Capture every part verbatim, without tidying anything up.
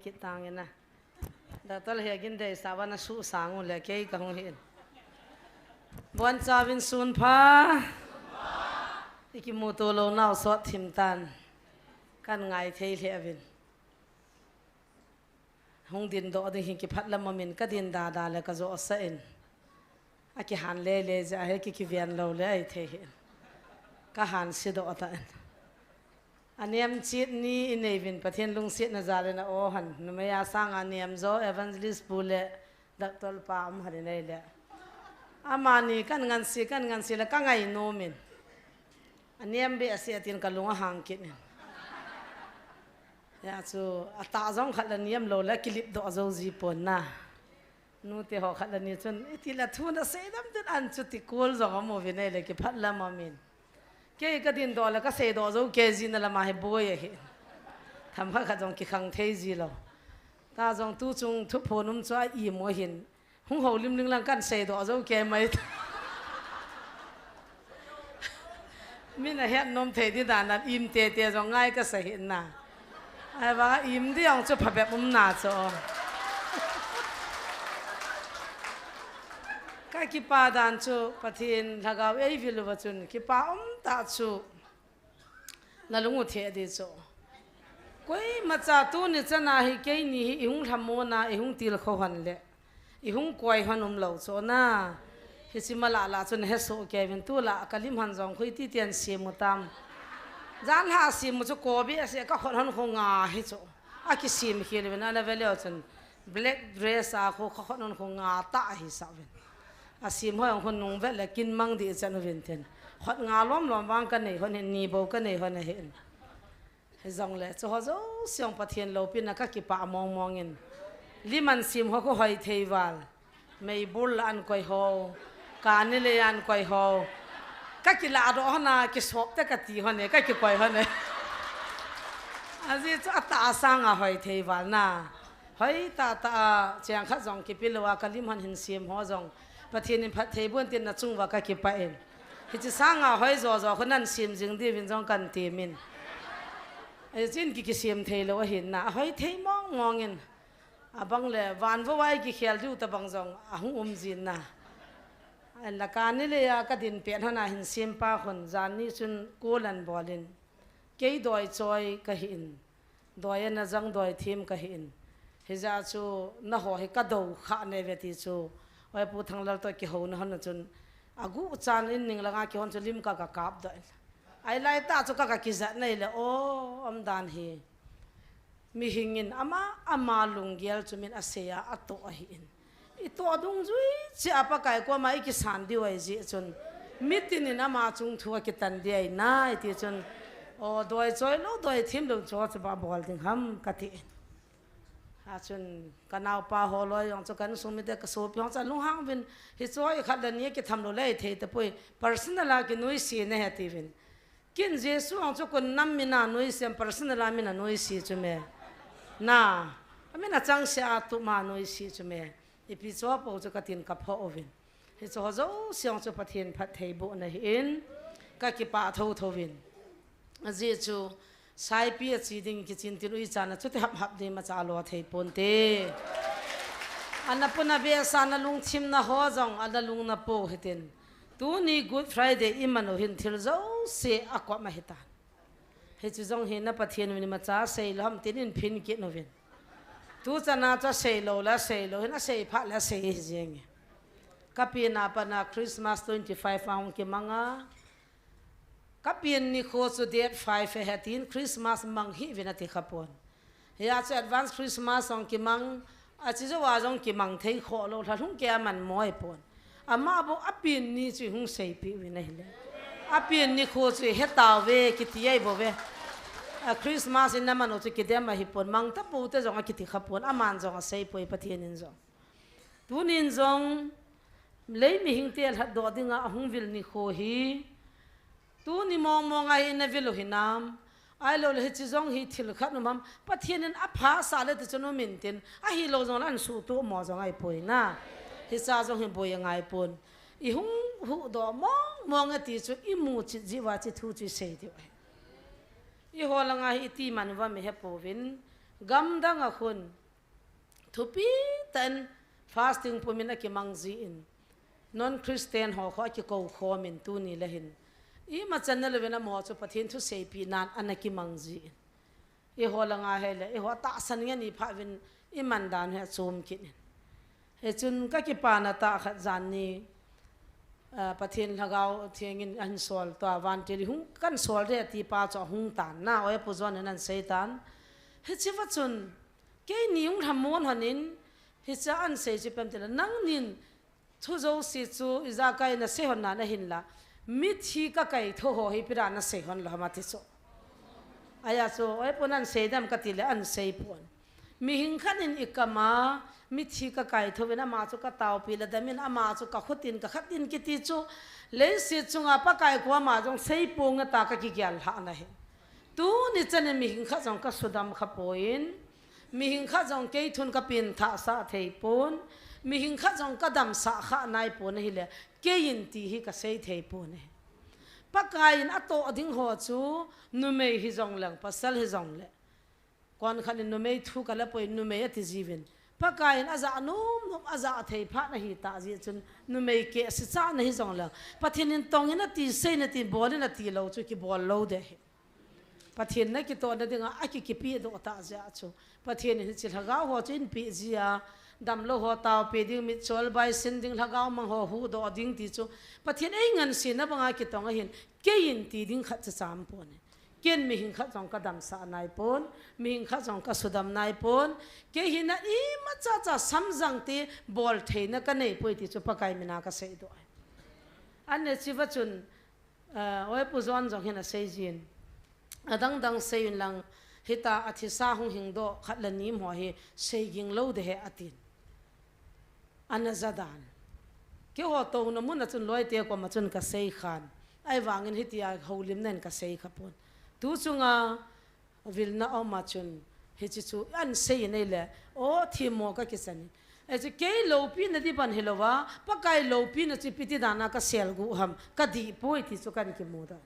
Kitang ina. Doctor hi agin dei sa vana su sang u le kei ka hung hin. Bon chavin sun pha. Ikimu to lo nau sot thim tan. Kan ngai thei le avin. Hung din do ding hin kiphat lam amin ka din da da le ka zo sa in. A kihan le le ja he ki kivian lo le ai thei hin. Ka han si do ta in. A niam chit ni i nei vin Pathian lungsiatna jal in a aw han. Numei a sang a niam zo evangelist pu le doctor pa um han i nei le. Amani kan ngan si, kan ngan si le ka ngai nom in. A niam be a si a tin ka lung a hang kit in. Ya chu a ta zong khat la niam lo le kilip do zo ji pon na. Nu te ho khat la ni chun, iti la thu na sei dam tin an chu ti kul zong amu vin ei le kiphat lam amin. Kei ka din do la ka sei do zo kei ji na lama he boi ahi. Tham khat khat zong kikhang thei ji lo. Ta zong tu chung thu phon um chu a i mo hin. Hung ho lim ling lang kan sei do zo kei mai. Min a het nom thei di dan an im te te zong ngai ka sa hi na. Ai vang a im di ong chu phabep um na chu. Ka kipa dan chu Pathian lhagao ei vil uva chun kipa um ta chu. Na lung u thei di chu. Koima cha tu ni chana hi kei ni hi i hung lhamona, i hung til kho han le. I hung koi han um lo chu na. Hi si ma la la chun he so kei vin tu la ka lim han zong khui ti tian si mu tam. Zan ha si mu chu ko bi a si ka khon han kho nga hi chu. A ki sim hi le vin ana ve le chun. Black dress a kho ka khon han kho nga ta hi sa vin. A sim hoi ang khon nung ve le kin mang di chan u vin tin. Khot nga lom lom vang ka nei hon hin ni bo ka nei hon a hin. Hi zong le chu ho zo siong Pathian lo pin a ka kipa mong mong in. Liman sim ho ko hoi thei val. Mei bul la an koi ho. Ka ni le an koi ho. Ka kila do hona ki sop te ka ti hone ka ki koi hone. A ji chu a ta a sang a hoi thei val na. Hoi ta ta a chiang khat zong kipi lo a ka lim han hin sim ho zong. Pathian in phat thei bun tin na chung va ka kipa in. Hi chi sang a hoi zo zo ko nan sim jing di vin zong kan ti min. Ai chin ki ki sim thei lo a hin na. A hoi thei mong mong in. A bang le van vo vai ki khel diu ta bang zong a hung um jin na. An la ka ni le a ka din pen hana hin sim pa khun zan ni chun ko lan bol in. Kei doi choi ka hi in. Doi a na zang doi thim ka hi in. Hi za chu na ho hi ka do kha ne ve ti chu. Oi pu thang lal to ki ho na hon na chun. A gu chan in ning la nga ki hon chu lim ka ka kap do in. Ai lai ta chu ka ka ki zat nei le o om dan hi. Mihing in ama, ama lunggel chu min a sei a, a to a hi in. I to dung zui chi a Pakai ko ama i ki san diu ai ji chun. Mitin in ama chung thu a ki tan di ai na, i ti chun. O doi choi lo, doi thim lo cho chu ba bol ding ham ka ti in. A chun ka nau pa ho loi yong chu kan sung mi te ka so pi hong cha lung hang vin. Hi choi khat la ni ki tham lo le thei te poi. Personal a ki nui si ne he ti vin. Kin Jesu ang chu kun nam mina nui siam personal a mina nui si chu me. Na, a mina chang sia tu ma nui si chu me. Ipi chu po chu ka tin ka pho ovin. Hi chu ho zo siang chu Pathian phat thei bu na hi in. Ka kipa tho tho vin. A ji chu saipi a chi ding ki chin tin ui chana chu te hap hap ding ma cha lo thei pon te. Ana puna be sa na lung chim na ho zong ana lung na po hitin. Tuni Good Friday i man u hin thil zo se a kop ma hi tan. Hi chu zong hi na Pathian u ni ma cha sei lo ham tin in phin kit nu vin. Tu chana cha sei lo la sei lo hin a sei pha la sei hi jeng. Ka pi na pa na Christmas twenty five a hong ki manga. Ka pian ni kho chu date five he tin Christmas mang hi vin a ti kha pon. Hi a chu advance Christmas hong ki mang. A chi zo a zong ki mang thei kho lo, hla hlung ke a man moi pon. Ama bo a pian ni chu hung sei pi vin a hi le. A pian ni kho chu he ta ve ki ti ai bo ve. A Christmas in na man u chu ki dem a hi pon. Mang ta po te zong a ki ti kha pon. A man zong a sei poi Pathian in zong. Tunin zong lei mihing te lhat do dinga a hung vil ni kho hi. Tuni mong mong a hi na vil u hi nam. Ai lo le hi chi zong hi thil khat nu mam. Pathian in a pha sa le ti chun u min tin. A hi lo zong la an su tu mo zong ai poi na. Hi sa zong hi boi a ngai pon. I hung hu do mong mong a ti chu i mu chi ji va chi thu chi sei ti ai. I ho langa hi i ti man va mi he po vin. Gamdang a khun thupi tah in fasting pumin akimang jin, non Christian ho khu akikou khomin tuni le hin imachan nalouvin amaho chu Pathen thu seipeh nan ana kimang jin, eiho langa hile eiho tahsan ngen iphat uvin iman dan hi achom kit in. Hichun kakipana tah khat janni, ah, Pathen Lhagao Theng in ahin sol tua vantil hung kan sol de ati pa chu ahung tan na, oi Pu John in ahin sei tan. Hicheva chun keini hung lhamon hon in hiche ahin sei chu ipi ham itile, nangnin thu jouse chu ijakai nasei hon nan ahinla, mithi kakaitho ho hi ipi dan nasei hon lou ham ati chu. Ajeh chu, oi Pu, nahin sei dem katile ahin sei pon. Mihing khat in ikam a mithi kakaitho uvin ama chu kataopi le damin ama chu kakhut in kakhat in kiti chu leiset chunga Pakai koma jong sei ponge tia kakigel lhahna ahi. Tuni chanin mihing khat jong kasudam khapoi, mihing khat jong kei thun kapengthah sah thei pon, mihing khat jong kadamsah kha nai pon ahile, keiin ti hi kasei thei pon ahi. Pakaiyin atoh ding ho chu numei hijongleng pasal hijongle, konkhat in numei thu kala poi, numei ati jiuvin, Pakaiyin ajah nomnom, ajah thei phat ahitah jeh chun numei kehse chahna hijongleng, Pathen in tongin ati, seiyin ati, bolin ati lou chu kibol lou ding ahi. Pathen nakitohna dinga akikipehdoh tah jeh a chu, Pathen in hiche lhagao ho chu eipeh jia, damlou ho taopi ding, mitchol baisin ding, lhagao mang ho huhdoh ding ti chu Pathen eingansena banga kitong ahin, keiin ti ding khat cha cham pon e. Ken mihing khat jong kadamsah nai pon, mihing khat jong kasudam nai pon, kei hina imacha cha samjang te bol theina kanei poi ti chu Pakai mina kaseidoh e. Anle hicheva chun, ah, oi Pu John jong hin asei jin, adang dang sei unlang, hitia athisa hung hingdoh khat le ni ho hi sei ging lou ding ahi atin. Ana ja dan. Keiho touna muna chun loite koma chun kasei khan, ahivangin hitia houlimna in kasei kha pon. Tu chunga vilna aum a chun, hiche chu ahin sei in ahile, o, themmo kakichan in. Hiche kei loupina ding ban hilouva, Pakai loupina chu ipi ti dana kaselguh ham, kadih poi ti chu kahin kimu dan.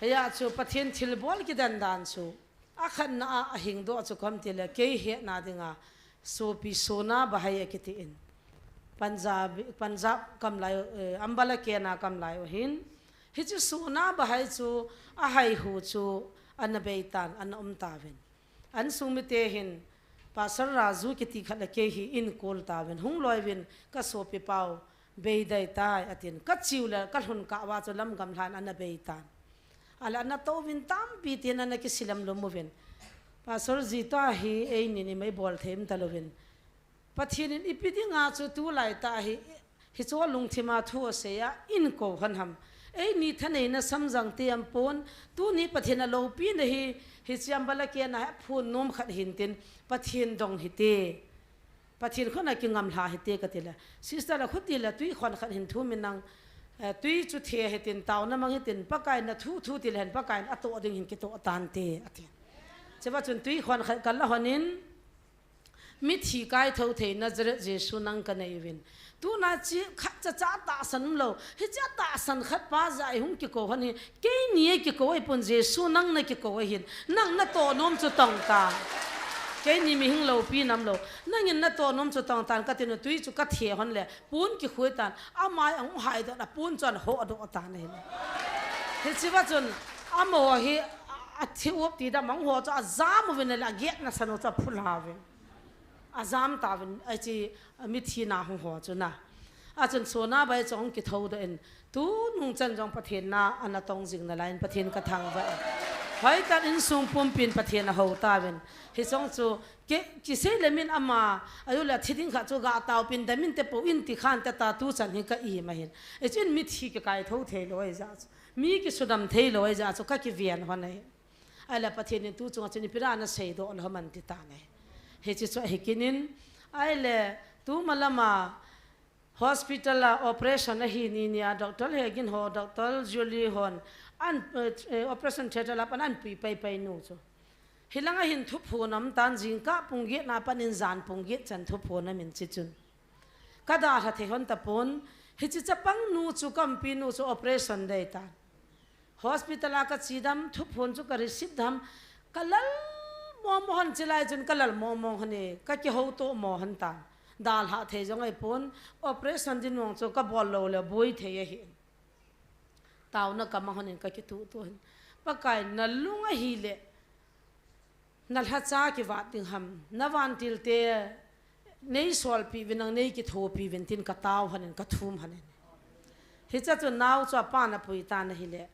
Hijeh chun Pathen thilbol kidan dan chu, akhatna a ahingdoh chu ipi ham itile, kei hetna dinga sopi Sona Bahai akiti in, Punjab, Punjab kam lai, eh, Ambala kena kam lai u ahin, hiche Sona Bahai chu ahaihu chu ana bei tan, ana um tauvin. Insung mite hin Pastor Raju kiti khat le kei hi eikol tauvin, hung loiuvin, kasopi pau, bei ding ahitai atin, kache u le kalhun kah uva chu lamgam lhan ana bei tan. Ahile ana touvin, tampi ten ana kisilam lum uvin, Pastor ji, tua hi einin ima ibol thei um talouvin, Pathen in ipi dinga chu tulai tah hi hiche lungthima thu asei a eikou hon ham. Eini thaneina samjang te aum pon, tuni Pathen aloupina hi, hiche Ambala kena hi aphon nom khat hintin, Pathen dong hite, Pathen khut a kingamlha hite katile, sister la khut tile twi khon khat hin thum in nang, eh, twi chu the hitin, taona mang hitin, Pakai in athu thu tile hen, Pakai in atoh ding hin kitoh tante ati. Hicheva chun twi khon khat kala hon in, mithi kaitho thei Nazareth Jesu nang kanei uvin. Tuna chi khat cha cha tahsan umlou. Hiche tahsan khat pa jeh a ihung kikou hon hi, keini eikikou ahipon, Jesu nang nakikou ahin. Nang natoh nom chu tong tan. Keini mihing loupina umlou. Nangin natoh nom chu tong tan katin, twi chu kathe hon le, pon kikhui tan. Amai ahung haidoh na pon chu ana hodoh tan ahin. Hicheva chun, amaho hi, a, athi up ti dam, amaho chu ajam uvin le, agetna san u chu aphulha uvin. Ajam tauvin, hiche mithi na hung ho chu na. Achun Sona Bahai chu ahung kithoudoh in, tunung chan jong Pathen na ana tong jing nalai in Pathen kathangvah e. Hoitah in insung pumpin Pathen ahou tauvin. Hiche jong chu, ke, kisei le min ama, ajole thi ding khat chu gataopin, damin te pou in ti khan te ta tu chan hi ka-im ahin. Hichun mithi kikaitho thei lou ahijeh chu, mi kisudam thei lou ahijeh chu kakiven hon ahi. Ahile Pathen in tu chunga chun ipi dan aseidoh lou ham ati tan ahi. Hiche chu ahi kit in, ahile tu malama hospital a operation ahi ni nia, Doctor Hegin ho, Doctor Julie hon, an, eh, operation theatre a pat in ahin pui paipai nu chu. Hilanga hin thuphon aum tan, jingkah pung get na pat in jan pung get chan thuphon aum in hiche chun. Kadalha thei hon tapon, hiche chapang nu chu, kaumpi nu chu operation dei tan. Hospital a kachidam, thuphon chu kareceive dam, kalal Mo mo han chilai chun ka lal mo mo han e, ka kihou to mo han ta. Dalha thei jong ai pon, operation din wang chu ka bol lo le boi thei ahi. Tauna ka mang han in ka kitu tu han. Pakai na lung ahi le, na lhacha kivat ding ham, na vantil te, nei solpi vin ang nei kithopi vin tin ka tau han in ka thum han in. Hicha chu nau chu apa na pui ta na hi le.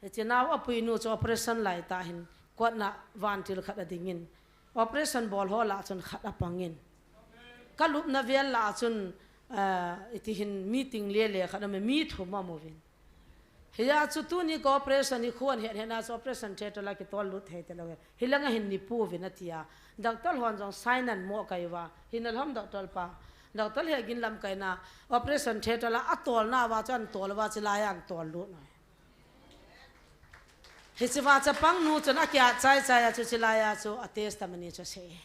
Hiche nau apui nu chu operation lai ta hin, kotna vantil khat a dingin. Operation bol ho la chun khat a pangin. Ka lupna vel la chun, ah, iti hin meeting le le khat a mi thum a muvin. Hiya chu tuni ka operation hi khuan het het na chu operation theatre la kitol lut thei te lo he. Hilanga hin ni pu vin a tia. Doctor hon jong sign an mo kai va. Hin alhom doctor pa. Doctor he gin lam kai na operation theatre la a tol na va chu an tol va chu lai an tol lut na. Hichiva chapang nu chun a kia chai chai a chu chilai a chu a testimony chu sei.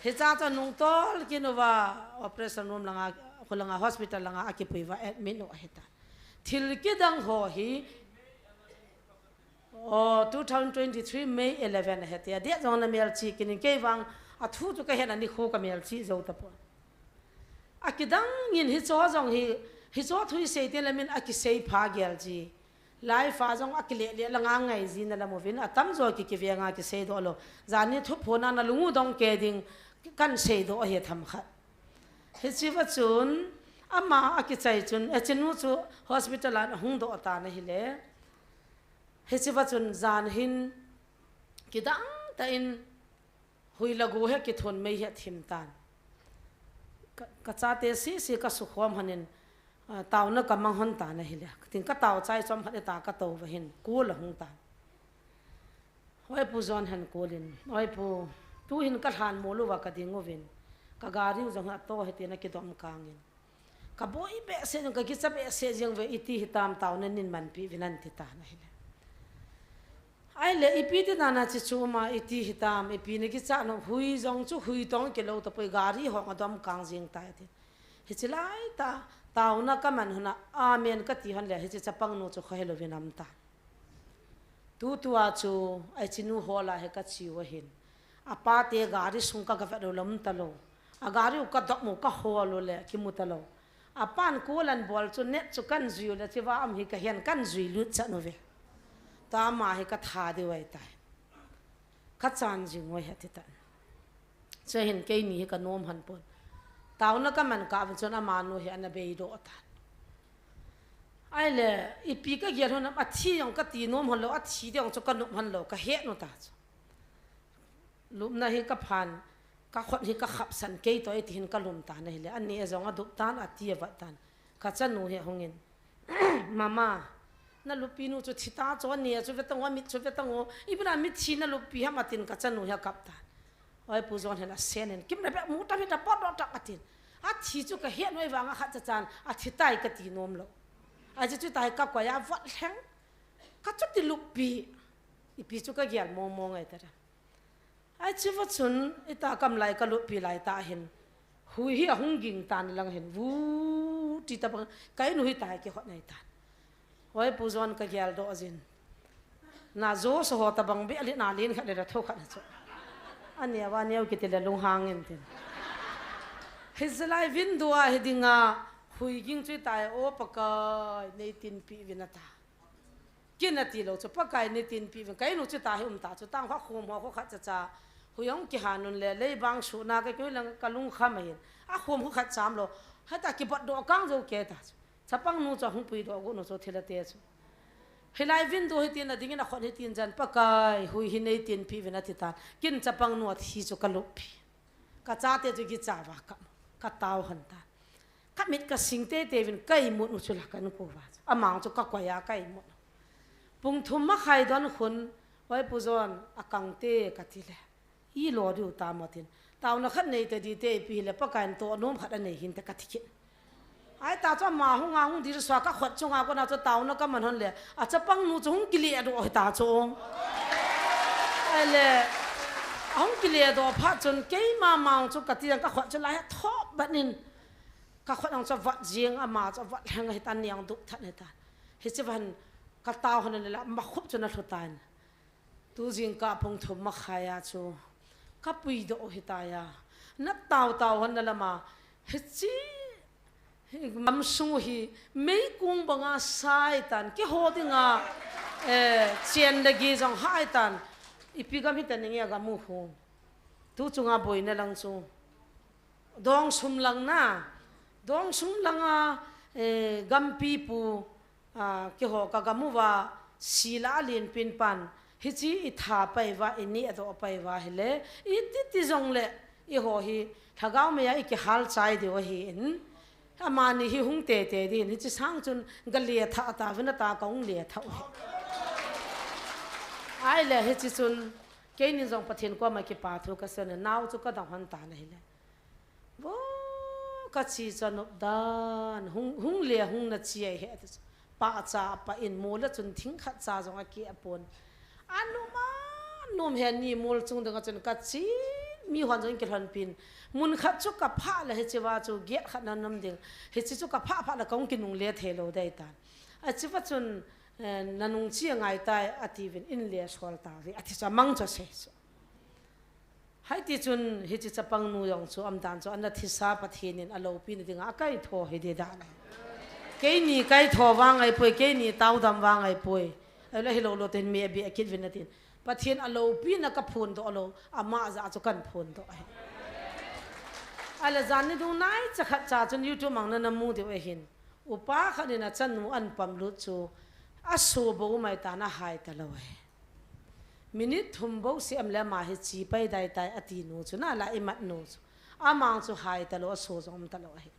Hicha chu nung tol kinuva operation room langa, khulanga hospital langa a kipui va admit u hita. Thil kidang ho hi, o, two thousand twenty-three May eleven a hete. A dia jong na mel chi kinin kei vang a thu chu ka hen ani khu ka mel chi zo ta po. A kidang in hi cho jong hi, hi cho thui sei te lamin a kisei pha gel ji. Lai fa jong a kile le la nga ngai ji na la movin a tam jo ki ki ve nga ki sei do lo. Jani thu pho na na lungu dong ke ding kan sei do he tham khat. Hichi va chun ama a kichai chun a chinu chu hospital an hung do ta na hi le. Hichi va chun jan hin kidang ta in Hui lagu he kithon mei he thim tan. Ka, ka chate si si ka sukhom hanin, ah, tauna ka mang hon tan ahile. Tin ka tau chai chom khat e ta ka tou va hin, kul a hung tan. Oi pu John han kulin, oi pu, tu hin ka lhan molu va ka ding uvin. Ka gari u jong ha to he tin a kidom kangin. Ka boi behseh jeng, ka kicha behseh jeng ve, iti hitam tauna nin manpi vin an ti tan ahile. Ahile, ipi ti nana chi chu ma, iti hitam, ipi na kicha no, hui jong chu hui tong kilou tapoi, gari hong adom kang jeng tai ti. Hichi lai ta, tauna ka man hon a, amen ka ti hon le, hichi chapang nu chu kha helo vin am ta. Tutua chu, ai chinu hola he ka chiu ahin. Apa te gari sung ka ka vet lou lam ta lou. A gari u ka dok mu ka hol u le, kimu ta lou. Apan kulan bol chu net chu kan jui u le, chiva am hi ka hian kan jui lut chan u ve. Tama hi ka tha diu ai tai. Ka chan jing u ai ha ti tan. Chu hin keini hi ka nom han pon. Tauna ka man ka vin chun ama nu hi ana bei do tan. Ahile, ipi ka gel hon am, a thi jong ka ti nom hon lou, a thi ding jong chu ka nop hon lou, ka het nu ta chu. Lupna hi ka phan, ka khut hi ka khap san kei to e ti hin ka lum tan ahile, ani e jong a dup tan, a ti a vat tan. Ka chanu hi a hungin, "Mama, na lupi nu chu thi ta chu, ani e chu ve tang o, a mit chu ve tang o, ipi na mit thi na lupi ham," a tin ka chanu hi a kap tan. Oi, Pu John hin a sen in, "Kim na be mu ta, mi ta pot do ta," a tin. A thi chu ka hian noi vang a khat cha chan, a thi tai ka ti nom lou. A chi chu tai ka koi a vot lheng. Ka chu ti lupi. Ipi chu ka gial mong mong ai ta ra. Ai chi va chun, ita kam lai ka lupi lai ta hin. Hui hi a hung ging tan lang hin. Vu ti ta bang, kai nu hi tai ki hot nai tan. Oi, Pu John ka gial do jin. Na jo so ho ta bang be ali na lin khat le da tho khat na chu. Ani a va neo kiti le lung hang in tin. Hi zalai vin dua hi dinga hui ging chu tai o Pakai nei tin pi vin ata. Kin ati lo chu Pakai nei tin pi vin kai nu chu ta hi um ta chu tang kha khum ho kho khat cha cha. Hui hong ki hanun le lei bang su na ka ki lang ka lung kha mai. A khum kho khat cham lo. Hata ki bot do kang jo ke ta chu. Chapang nu chu hung pui do gu nu chu thila te chu. Hilai vin du hi tin a dingin a khon hi tin jan Pakai, hui hi nei tin pi vin a ti tan. Kin chapang nu a thi chu ka lup pi. Ka chate chu ki cha va ka, ka tau han tan. Ka mit ka sing te te vin kai mut u chu la kan ko va chu. Amang chu ka koi a kai mut. Pung thum ma khai don khun, oi Pu John, a kang te ka ti le. I lo diu ta mo tin. Tauna khat nei te di te pi le Pakai in to nom khat a nei hin te ka ti kit. Ai ta chu ama hung a hung dir sua ka khot chunga kona chu tauna ka man hon le. A chapang nu chu hung kile do hi ta chu. Ai le. A hung kile do pha chun keima mang chu ka ti ka khot chu lai thop bat nin. Ka khot ang chu vat jing ama chu vat hang hi ta niang duk that hi ta. Hi chi van ka tau hon le la ma khup chu na hlu tan. Tu jingkah pung thum makhai a chu ka puidoh u ahitai a. Na taotao hon na lama, hiche gamsung u hi meikong banga sai tan, keiho dinga, eh, chen le gei jong hai tan. Ipi gam hitam, ninge gam u khu. Tu chunga boina lang chu. Dongsum lang na. Dongsum langa, eh, gampipu, ah, keiho ka gam uva, sila alen pen pan. Hiche i tha pai uva, i neh doh pai uva ahile, iti ti jongle, eiho hi, lhagao meiya i kihal chai diu ahin. Amani hi hung tete din, hiche sang chun, ga lethah tauvin ata ka hung lethah u ahi. Ahile, hiche chun, keinin jong Pathen koma kipa thu ka sei in, nao chu ka dong hon tan ahile. Vo, ka chi chu anop dan, hung, hung le hung na chi ahi he ti chu. Pahcha apah in mol a chun thing khat cha jong akeh pon. Anom anom he ni mol chung dinga chun ka chi, mihon jong kilhon pin. Mun khat chu ka phah le hiche va chu gate khat na nam ding. Hiche chu ka phah phah le ka hung kinungle thei lou dei tan. Achi va chun, eh, na nung chi angai tai atiuvin in le sol tauve. Ati chu amang chu asei chu. Hiti chun, hiche chapang nu jong chu, umdan chu, ana thisa Pathen in aloupina dinga, akaitho hi ding dan. Keini kaitho vang ahipoi, keini taodam vang ahipoi. Ahile hilou lou ten mi abeh kit uvin atin. Pathen aloupina ka phondoh lou, ama jah chu kan phondoh ahi. Ahile jan ni dung naicha khat cha chun YouTube a na na mu diu ahin. Upa khat in achanu an pamlut chu, aso bou mai tan ahai talou ahi. Minute thum bou seh a um le ama hi chi pai dai tai ati nu chu, na la imat nu chu. Amang chu hai talou, aso jong um talou ahi.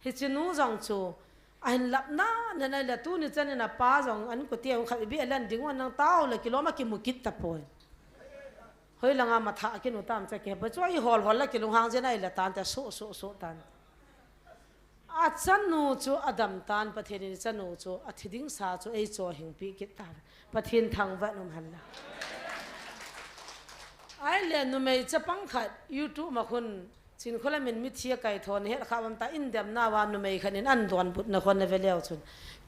Hiche nu jong chu, ahin lap nan nan ahile tuni chan in apa jong an koti a hung khat ibi alan ding u anang tao le kilom a kimu kit tapoi. Hoilanga matha kinu tam cha kihe pa chu, i hol hol la kilunghang jeng ahile tan te, so, so, so tan. Achanu chu adam tan, Pathen in chanu chu athi ding sa chu eicho hing pi kit tan. Pathen thangvah in um hen lang. Ahile numei chapang khat YouTube a khun Chinkholam in mithi akaitho na het kha uvem ta, in demna uva numei khat in an donbutna khun na ve leu chun.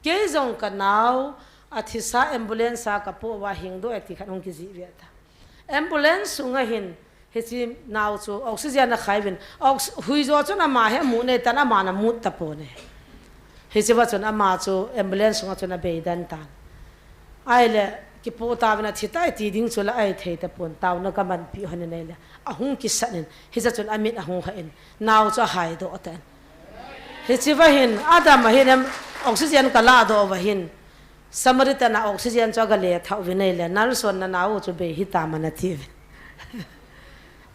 Kei jong ka nao athisa ambulance a ka po uva hing doh e ti khat hung kijih ve ta. Ambulance sunga hin, hiche nao chu oxygen akhai uvin, ox-, huijo chun ama hi amu nei tan, aman amu tapon e. Hiche va chun ama chu ambulance sunga chun abei den tan. Ahile, kipo tauvin athi tai ti ding chu la ahi thei tapon, taona ka manpi hon in ahile. Ahung kisat in, hiche chun amit ahung hah in, nao chu ahai doh tan. Hiche va hin, adam ahin em, oxygen ka lah doh uva hin. Samaritan a oxygen chu aga lethah uvin ahile, nurse hon na nao chu bei hitam ana tiuvin.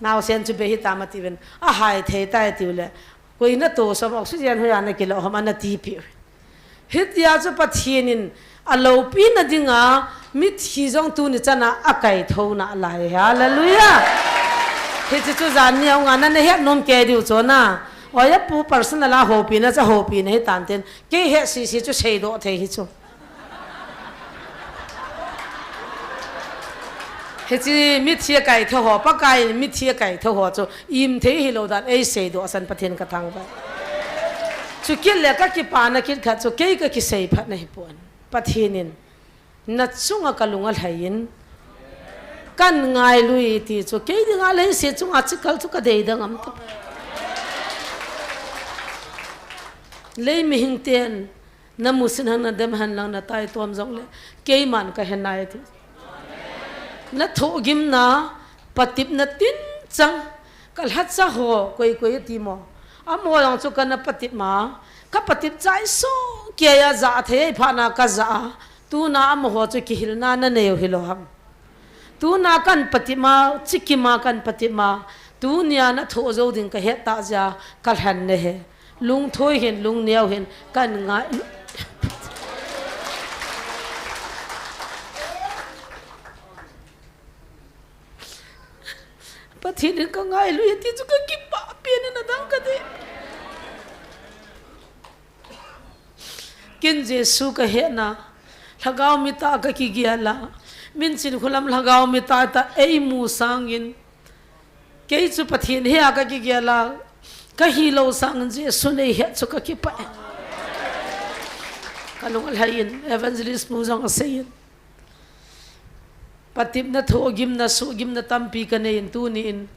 Naosen chu bei hitam atiuvin. Ahai thei tai tiu le, koi na to som oxygen hoiya na kilo ham ana tipeh uvin. Hitia chu Pathen in aloupina dinga mithi jong tuni chan a akaitho nalai. Hallelujah. Hiche chu jan ni a hung a na na het nom kei diu chu na. Oya pu personal a houpina chu houpina hitan tin. Kei het sese chu seidoh thei hi chu. Hiche mithi akaitho ho, Pakai in mithi akaitho ho chu, im thei hilou dan, ei seidoh asan Pathen ka thangvah. Chukit le ka kipana kit khat chu, kei ka kisei phat na hipon. Pathen in, na chunga ka lung alhai in, kan ngailui ti chu, kei dinga leiset chunga chikal chu ka dei dang am ta. Lei mihing ten, na musit hen, na dem hen lang, na taitom jongle, keiman ka he nai ti. Na thohgimna, patepna tin chang, ka lhacha ho, koi koi ati mo. Amaho jong chu kana patep ma, ka patep chai soh kei a, ja thei phat na ka ja a, tuna amaho chu kihilna na nei u hilou ham. Tuna kan patep ma, chikim a kan patep ma, tunia na thoh jou ding ka het tah jeh a, ka lhen na he. Lungthoi hin, lungneo hin, kan ngai. Pathen in ka ngailui ati chu ka kipah pen in adang ka ti. Ken Jesu ka hetna, lhagao mitah ka kigel a, min Chinkholam lhagao mitah tah eimu sangin, kei chu Pathen hea ka kigel a, ka hilou sangin Jesu nei het chu ka kipah e. Ka lung alhai in, evangelist pu jong asei in. Patepna, thohgimna, suhgimna tampi kanei in tuni in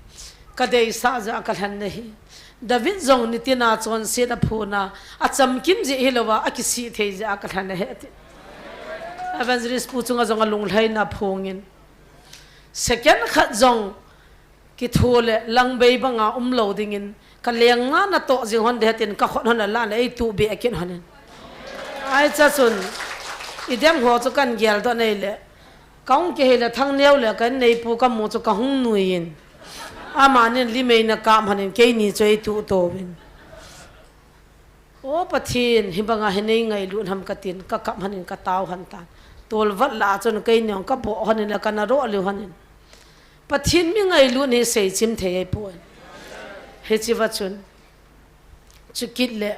kadeisah jeh a kalhen ahi. David jong nitina chonset aphon a, achamkim jeh hilouva, akisih thei jeh a kalhen ahi ati. Evangelist pu chunga jong alunglhaina aphongin. Second khat jong kitho le langbei banga umlou dingin, kalengna natoh jing hon ding atin kakhut hon alah le eituhbeh kit hon in. Ahi chachun, idem ho chu kahin geldoh nei le. Kahung kihei le Thangneo le ka inneipu kamu chu kahung nuiyin. Amanin limei na kap hon in keini chu eituh touvin. O Pathen, hibanga hi neingailut ham katin, kakap hon in katao hon tan. Tolvat lah a chun keini jong kaboh hon in le kana roh liu hon in. Pathen mi ngailut hi seichim thei ahipon. Hicheva chun. Chukit le.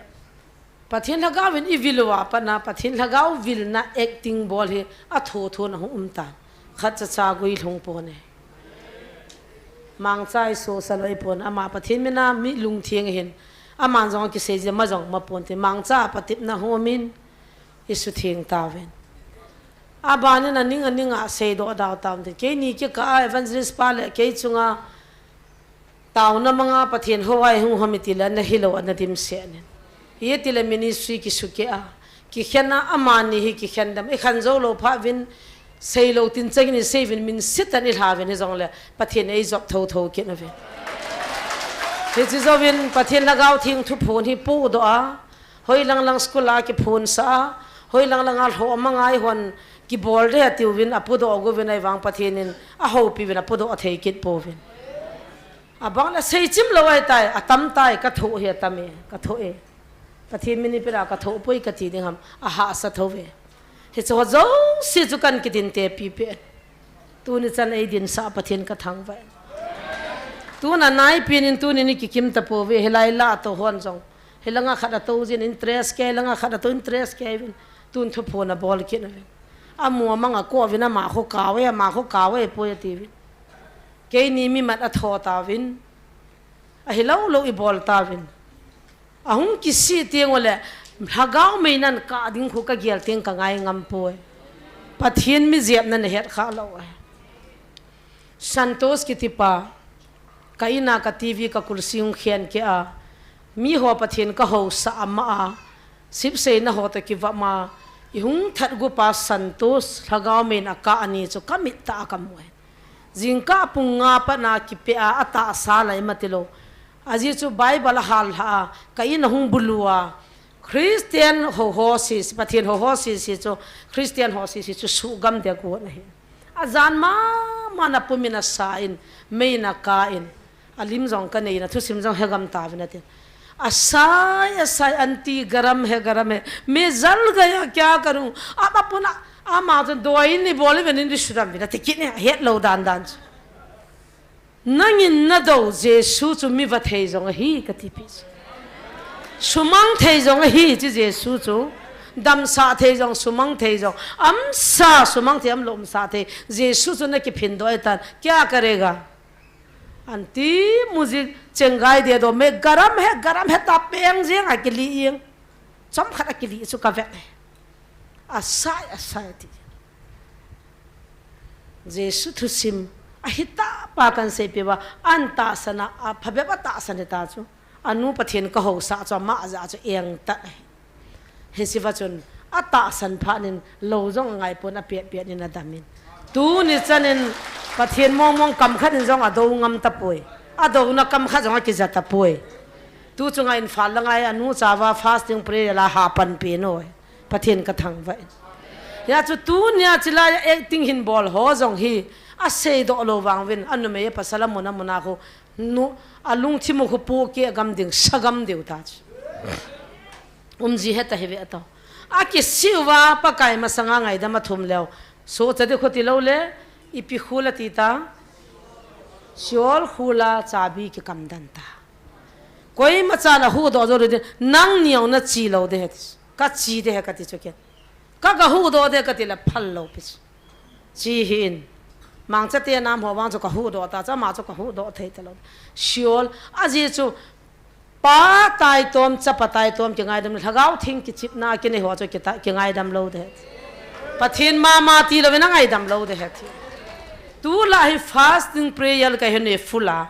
Pathen Lhagao in ivil uva pat a, Pathen Lhagao vilna acting bol hi athothon ahung um tan. Khatcha cha guilhung pon e. Mangcha isosah lou ahipon, ama Pathen mina mi lungtheng ahin. Aman jong akisei jeh a ama jong maponte. Mangcha patepna hung umin, isutheng tauvin. Abanin aning aning a seidoh dau tauvinte. Keini kikah a evangelist pa le kei chunga taona manga Pathen houva ihung hom iti le, nahilou a nadimset in. Hitile ministry kisukeh a, kikhen a, amani hi kikhen dem. Ikhen jou lou phat uvin, seilou tin changin isei uvin, min sitan ilha uvin hijongle, Pathen in eijop thotho kit uvin. Hiche jouvin, Pathen Lhagao Theng thuphon hi podoh a, hoilang lang school a kiphonsah a, hoilang langa lhoh manga ihon kibol ding atiuvin, apodoh uvin ahivang Pathen in ahoupi uvin apodoh thei kit pouvin. Abang le seichim lou ahitai, atam tai, kathoh hi atam e, kathoh e. Pathen min ipi a kathoh poi kati ding ham, ahahsa thou ve. Hiche ho jouse chu kahin kidinte pipe. Tuni chan eidinsah Pathen kathangvah e. Tuna naipen in tuni ni kikim tapouve, hilai lah a tou hon jong. Hilanga khat a tou jin interest kei, hilanga khat a tou interest kei uvin. Tun thuphon abol kit uvin. Amu amang akou uvin ama khu kave, ama khu kave poi atiuvin. Keini mimat atho tauvin. Ahilou lou ibol tauvin. Ahung kisih teng ule, Lhagao meinan kah ding khu kagel teng kangai ngam poi. Pathen mi jepna nahet kha lou e. Santos kitipa, ka in a ka TV ka kulsi hung khen kei a, miho Pathen kahousah ama a, sipseina ho toh kivam a, ihung that gupa Santos, Lhagao meiin akah ani chu kamit tah a kamu e. Jingkah pung nga pat a kipeh a, atahsa lai mati lou. Ajeh chu Bible ahal lha a, ka in ahung bulu a, Christian ho ho sese, Pathen ho ho sese chu, Christian ho sese chu suhgam ding agon ahi. Ajan mama in apum in asa in, meiin akah in, alim jong kanei in, athusim jong hegam tauvin atin. Asai, asai, aunty, garam hai, garam hai. Main jal gaya, kya karun? Ab apna, ama chun dawai in ibol uvin in isudam uvin ati kit e, ahet lou dan dan chu. Nangin nadou Jesu chu mi va thei jong ahi kati pi chu. Sumang thei jong ahi ti Jesu chu. Damsah thei jong, sumang thei jong. Amsa sumang thei, amlom sah thei. Jesu chu nakiphin doh ahitan. Kya karega? Aunty, mujhe chengai de do, main garam hai, garam hai, tapeng jeng akili jeng. Chomkhat akili chu kavet e. Asai, asai ti. Jesu thusim, ahitah pa kahin seipeh uva, ahin tahsan a, aphabep a tahsan hita chu. Anu Pathen kahousah chu, ama jah chu engtah e. Hiche va chun, atahsan phat in, lou jong angai pon apet pet in adam in. Tuni chan in, Pathen mong mong kam khat in jong adou ngam tapoi. Adouna kam khat jong akija tapoi. Tu chunga Imphal langa anu chauva fasting prayer la hapan pen oi. Pathen kathangvah in. Hia chu tunia chilai a acting hin bol ho jong hi aseidoh lou vang uvin anumei apasal amun amun a khu nu alungthim u khu pohkeh gam ding, sa gam diu ta chu. Umji heta hi ve ato. Akisih uva Pakai masanga ngaidam athum leu. Sohcha ding khu tilou le, ipi khul ati ta. Sheol khul a chabi kikam den ta. Koima chan ahuhdoh jou lou ding, nangni jong nachi lou ding ahi. Kachi ding ahi kati chu ken. Ka, kahuhdoh ding kati le phal lou pi chu. Chi hi in. Mangcha te nam ho vang chu kahuhdoh ta, chama chu kahuhdoh thei talou. Sheol, ajeh chu Pa taitom, Chapa taitom kingaidam, Lhagao Theng kichepna kinei ho chu kita, kingaidam lou ding ahi. Pathen mama tilou in angaidam lou ding ahi. Tulai hi fasting prayer kahin nei full a.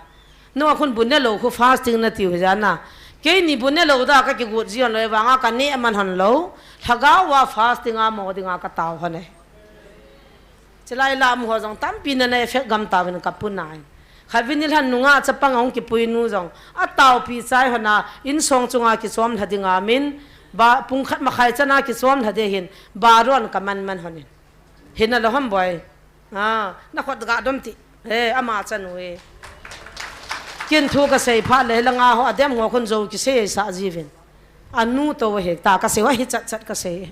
Nunga khun bu nelou khu fasting natiu hijeh a. Keini bu nelou da kakigot ji hon lou, vanga kaneh man hon lou. Lhagao a fasting a mo dinga katao hon e. Chulai lam ho jong tampi nana effect gam tauvin kapu nai. Khatvei nilhah nunga chapang ahung kipui nu jong ataopi chai hon a, insung chunga kichom lha dinga min, ba, pung khat makhai chan a kichom lha ding hin, baron kaman man hon in. Hinalou ham boi. A, nakhut ga dom ti. He, ama chanu e. Kin thu kasei phat le, hilanga ho, adem ho khun jou kisei sah jiuvin. Anu tou he, ta kasei ho, hichat chat kasei.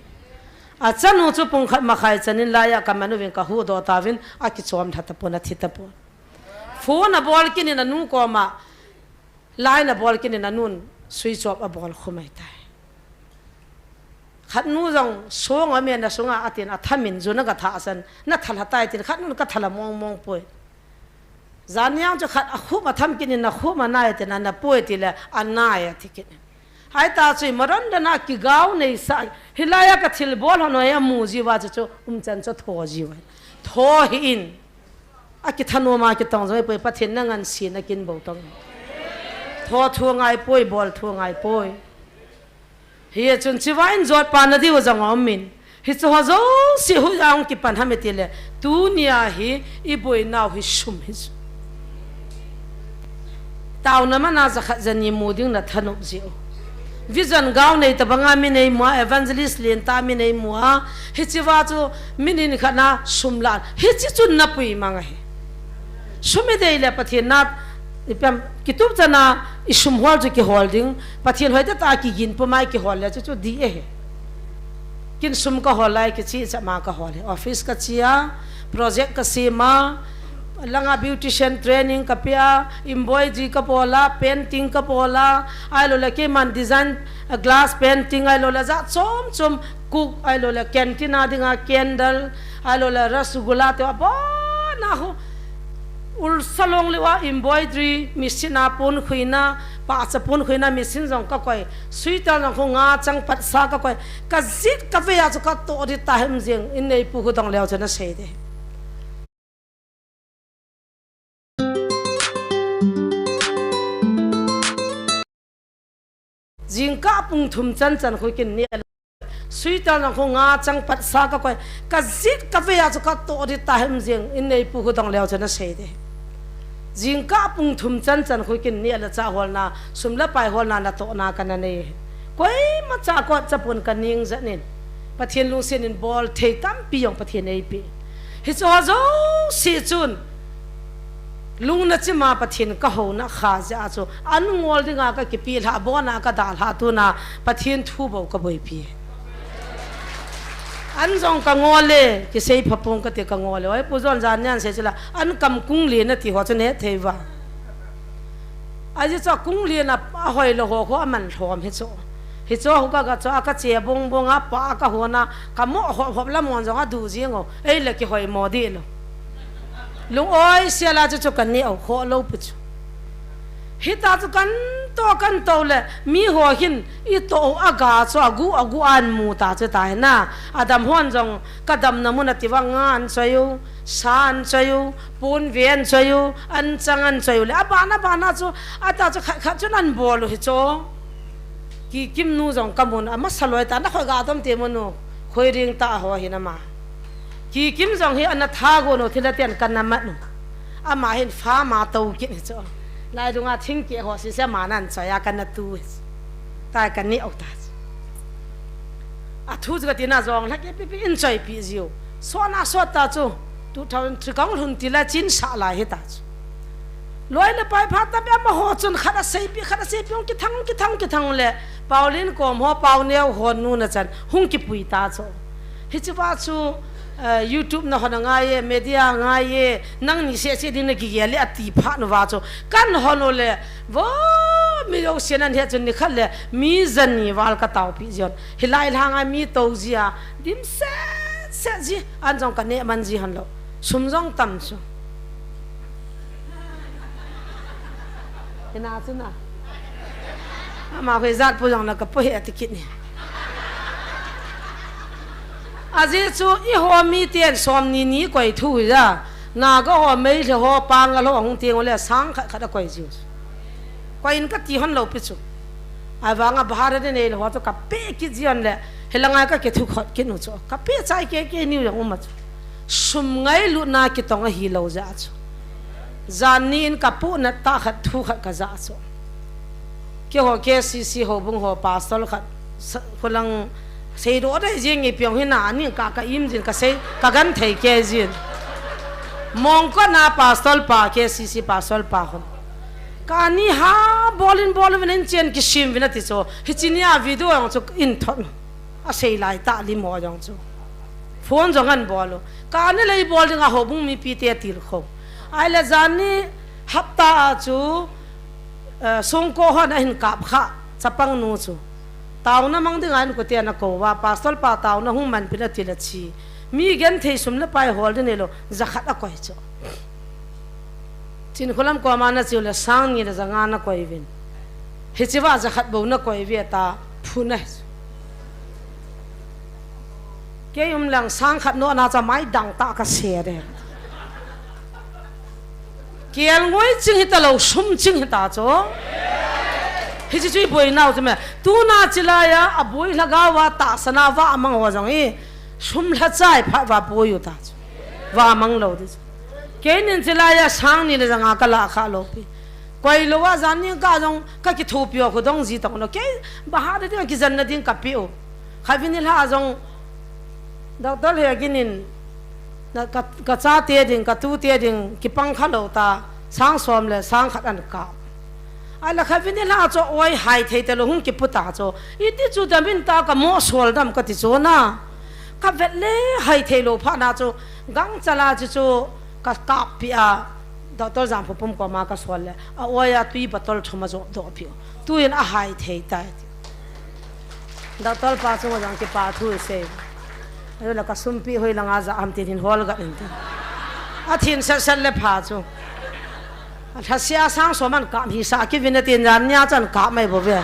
Achanu chu pung khat makhai chan in laiya kaman uvin kahuhdoh tauvin, akichom lha tapon, athi tapon. Phone abol kit in anu koma, line abol kit in anun switch off abol khum ahitai. Khat nu jong song a mena sunga atin athamin jun a gatha san, natha lha tai tin khat nun katha lha mong mong poi. Jan niang chu khat akhup atham kit in nakhum anai tin anapoi tile anai ati kit in. Hita chu maron dana kigao nei sa, hilaiya kathilbol hon noi amu jiuva chu chu umchan chu tho jiuva. Tho hih in. Akithanom a kitong jong ipoi, Pathen na ngansena kin bou tong. Tho thu ngai poi, bol thu ngai poi. Hichun chiva in jotpa nadiu jong aumin. Hiche ho jouse hoiya hung kipan ham itile, tunia hi iboinau hi sum hi chu. Taona mana jakhat jani mu ding nathanop jiu. Vision gao nei tabanga mi neimu a, evangelist lentah mi neimu a, hicheva chu mi nikhat na sum la, hiche chun napui mang ahi. Sum idei le Pathen na, ipi ham, kitup chana isum hol chu kihol ding, Pathen hoitah tah a kigin puma ikihol le chu chu dih ahi. Kin sum kahol lai, kicheh cheh ma kahol e. Office kache a, project kasem a, langa beautician training kape a, embroidery kabol a, painting kabol a, ahilouleh keiman design, a, glass painting, ahilouleh jat chom chom, cook, ahilouleh canteen a dinga candle, ahilouleh rasgulla te abon a ho. Ulsa long leuva embroidery machine a pon khuina, pahcha pon khuina machine jong kakoi, sweater jong khu nga chang patsa kakoi, kajet kavei a chu katoh ding tahim jeng, in neipu khu dong leu chu nasei ding. Jingkah pung thum chan chan khu kin neh a, sweater jong khu nga chang patsa kakoi, kajet kavei a chu katoh ding tahim jeng, in neipu khu dong leu chu nasei ding. Jingkah pung thum chan chan khu kin neh a le cha holna, sum le pai holna natohna kana nei. Koima cha kot chapon kaning jat in. Pathen lungset in bol thei tampi jong Pathen eipe. Hiche ho jouse chun, lungna chima Pathen kahouna kha jeh a chu, an ngol dinga kakipeh lhah, abona kadalhah tuna, Pathen thu bou kaboipi. An jong kangol e, kisei phapong kati kangol e. Oi, Pu John jan nian sei chula, an kam kung len nati ho chu nehthei va. Ajeh chu kung len a, ahoilou ho khu aman lhom hi chu. Hichu khu kaga chu a kache bong bong a pa kahon a, kamoh hop hop lamon jong adu jing o. Ei le kihoimo dih lou. Lung oi sela chu chu kaneh u khoh lou pi chu. Hita chu kanto kanto le, miho hin itoh u aga chu agu agu a amu ta chu tahina. Adam hon jong kadamna mun a tiva nga an choi u, sa an choi u, ponve an choi u, an chang an choi u le. Aban aban a chu, ata chu khat khat chun an bol u hi chu. Kikim nu jong kamun, amasa loi ta, nakhoi ga tom te munu, khoi ring ta ho hi nama. Kikim jong hi ana tha go no thila tian kana mat nu. Ama hin farm a tou kit hi chu. Lai dunga thingkeh ho sese ama nan choi a kana tu hi chu. Ta kaneh u ta chu. Athu chu katina jong lhake pipi in choipi jiu. Sona sot ta chu. Two thousand three kong lhun tila chin sa lai hi ta chu. Loi le pai phat ta be amaho chun khat aseipi, khat aseipi hung kithang, kithang, kithang le. Paulin kom ho, Pauneo ho nu na chan hung kipui ta chu. Hicheva chu, eh, YouTube na hon angai e, media angai e, nangni sese ding nagigel e ati phat uva chu. Kan hon u le, vo, mi jousen ahet chun nikhat le, mi jani val kataopi jiu. Hilai lhanga mi tou jia, dimset set ji, an jong kaneh man ji hon lou. Sum jong tam chu. Ina chu na. Ama hoi jat pu jong na kapu he ati kit ni. Ajeh chu eiho miten somni ni koi thu ja. Naga ho, Meitei ho, Pangal ho ahung teng ule sang khat khat akoi jiu. Koi in kati hon lou pi chu. Ahivanga bahar a nei lou ho chu kape kit jiu le, hilanga kakithu khot kit u chu. Kape chai kei kei niu jong um a chu. Sum ngailutna kitong ahilou jeh chu. Jan ni in kapu na tah khat thu khat kaja chu. Keiho K C C houbung ho pastor khat sa-, khulang seidoh dei jing nge piong hina, ani ka, ka im jin, ka sei, ka genthei kei jin. Mongkot na pastor pa, K C C pastor pa hon. Ka ani ha, bol in bol uvin in chen kisim uvin ati chu. Hiche nia video jong chu in thot. Asei lai tah lim ho jong chu. Phone jong ahin bol u. Ka ani lei bol ding a houbung mipi te tilkhou. Ahile jan ni hapta a chu, eh, Songko hon ahin kap kha, chapang nu chu. Taona mang ding a inkote ana kou uva, pastor pa taona hung man pin ati le chi. Mi genthei sum le pai hol ding neilou, jakhat akoi chu. Chinkholam koma nache u le sang ni le janga nakoi uvin. Hiche va jakhat bou nakoi uve ati, phu na hi chu. Kei um lang sang khat noh na cha mai dang tah kase de. Kelngoi ching hita lou, sum ching hita chu. Hiche chu iboi nau chu me. Tuna chilai a, aboi lhagao a tahsan a vamang ho jong hi. Sum lha chai phat va boi u ta chu. Vamang lou di chu. Keinin chilai a sang ni le janga kala kha lou pi. Koi lou a jan ni ka jong kakithopi u khu dong ji tong lou. Kei bahar a ding kijen na ding kape u. Khavin ni lha jong Doctor Hegin in, na ka, ka chate ding, ka tute ding, kipang kha lou ta, sang som le sang khat an kap. Ahile khavin ni lha chu oi hai thei talou hung kipu ta chu. Iti chu dam in ta ka mo sol dam kati chu na. Ka vet le hai thei lou phat na chu, gangchal a chu chu ka kap pi a, Doctor Jangphopum koma ka sol le, a oi a tui bottle thum ajo doh pi u. Tuin ahai thei tai. Doctor pa chunga jong kipa thu isei. Ahile ka sumpi hoi langa ja ham tin hin hol gat in tin. Athin set set le pha chu. Alhasia sang som an kap hisa kivin atin jan nia chan kap mai bou ve.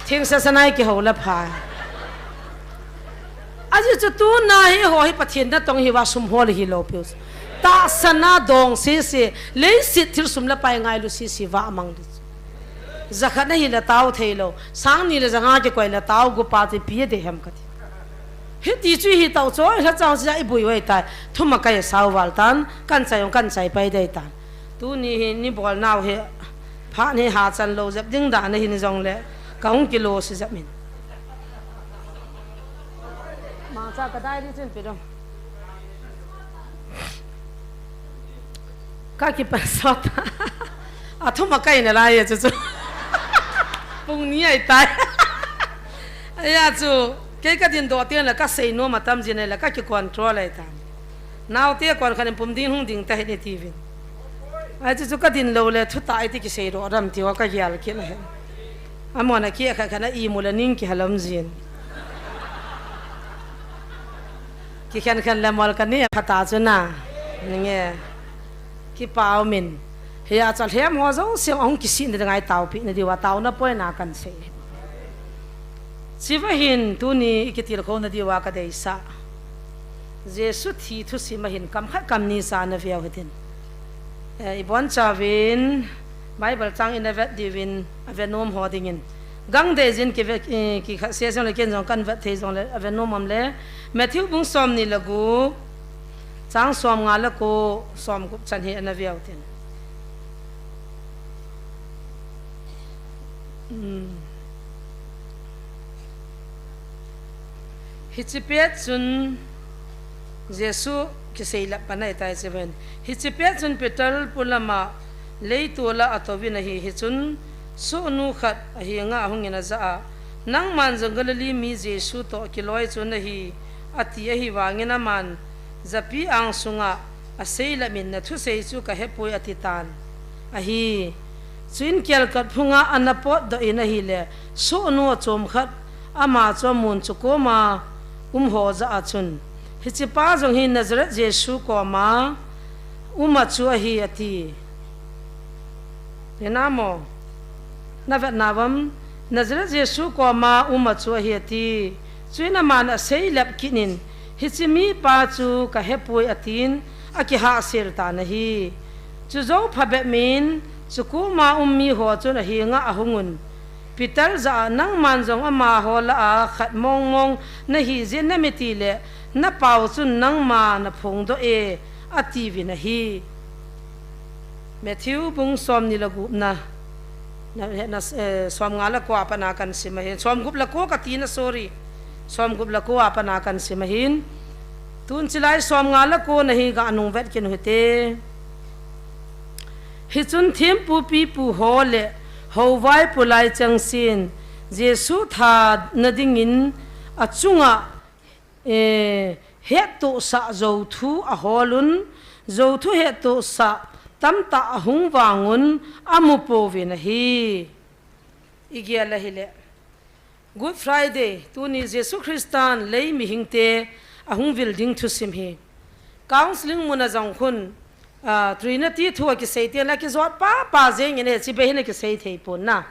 Thing set set nai kihou le pha. Ajeh chu tuna hi ho hi Pathen natong hi va sum hol hilou piu. Tahsan a dong sese, leiset thil sum le pai ngailu sese vamang di. Jakhat na hile tao thei lou. Sang ni le janga kikoi le tao gup a chu ipi adei ham kati. Hiti chu hi tao chu, lhachang chu iboi u ahitai. Thum a kai sao val tan, kan chai jong kan chai pai dei tan. Tuni hi ni bol nau hi, phat ni hachan lou jep ding dan ahin jong le, ka hung kilo si jep min. Mangcha ka diary chu in pe dong. Ka kipan sot. A thum a kai na lai e chu chu. Pung ni ahitai. Ahi chu, kei ka din doh teng le ka sei nom atam jin le ka ki control ahitai. Naote kon khan in pum ding hung ding ta hi ni tiuvin. Ahi chu chu ka din lou le thu ta iti kisei doh dam ti ho ka gel kit ahi. Amon a ki kha khan a imu le ning kihalom jin. Kikhen khen le mol kani pha ta chu na. Ninge. Kipa umin. Hia cha lhem ho jong siang ahung kisih na dinga i taopi na diuva taona poina kan sei. Chiva hin tuni i kitilkhou na diuva ka deisah. Jesu thi thusim a hin kam khat kam ni sa na veu hitin. Eh, i bonchauvin Bible chang i na vet diuvin a ve nom ho dingin. Gang dei jin ki ve, eh, ki khat se jong le ken jong kan vet thei jong le a ve nom am le. Matthew bung som ni le gup, chang som nga le ko, som gup chan hi ana veu tin. Hmm. Hichi pet chun Jesu kiseilep pan ahitai chiven. Hichi pet chun Peter pulama leitol a atouvin ahi, hichun sohnu khat ahenga ahungin ajah a, "Nangman jong Galilee mi Jesu toh kiloi chu nahi," ati ahivangin aman, "Japi ang sunga aseilep in nathusei chu kahepoi," ati tan ahi. Chuin kelkot phunga ana potdoh in ahile, sohnu achom khat ama chu amun chu koma um ho jah a chun, "Hichipa jong hi Nazareth Jesu koma uma chu ahi," ati. Hina mo? Na vet nauvam, "Nazareth Jesu koma uma chu ahi," ati. Chuin aman aseilep kit in, "Hichi mipa chu kahepoi," atin, akihahsel tan ahi. Chujou phabep in, chukoma um miho chun ahenga ahungun, Peter jah a, Nangman jong amaho lah a khat mongmong nahi jeh inem itile, napao chun nangma naphongdoh e, atiuvin ahi. Matthew bung somni le gupna, na, na, eh, somnga le ko a pat na kahin sim ahin. Somgup le ko kati na, sorry. Somgup le ko a pat na kahin sim ahin. Tun chulai somnga le ko na hi ganung vet kit uhite. Hichun thempu pipu ho le houvaipo lai chengsen, Jesu thana dingin achunga, eh, hettohsah jouthu aholun, jouthu hettohsah tamtah ahung vangun amupouvin ahi. Igel ahile, Good Friday, tuni Jesu Christan lei mihingte ahung vil ding thusim hi. Counseling muna jong khun, ah, Trinity thu akisei tengle akijot papa jengin ahi, chibai hin akisei thei pon na.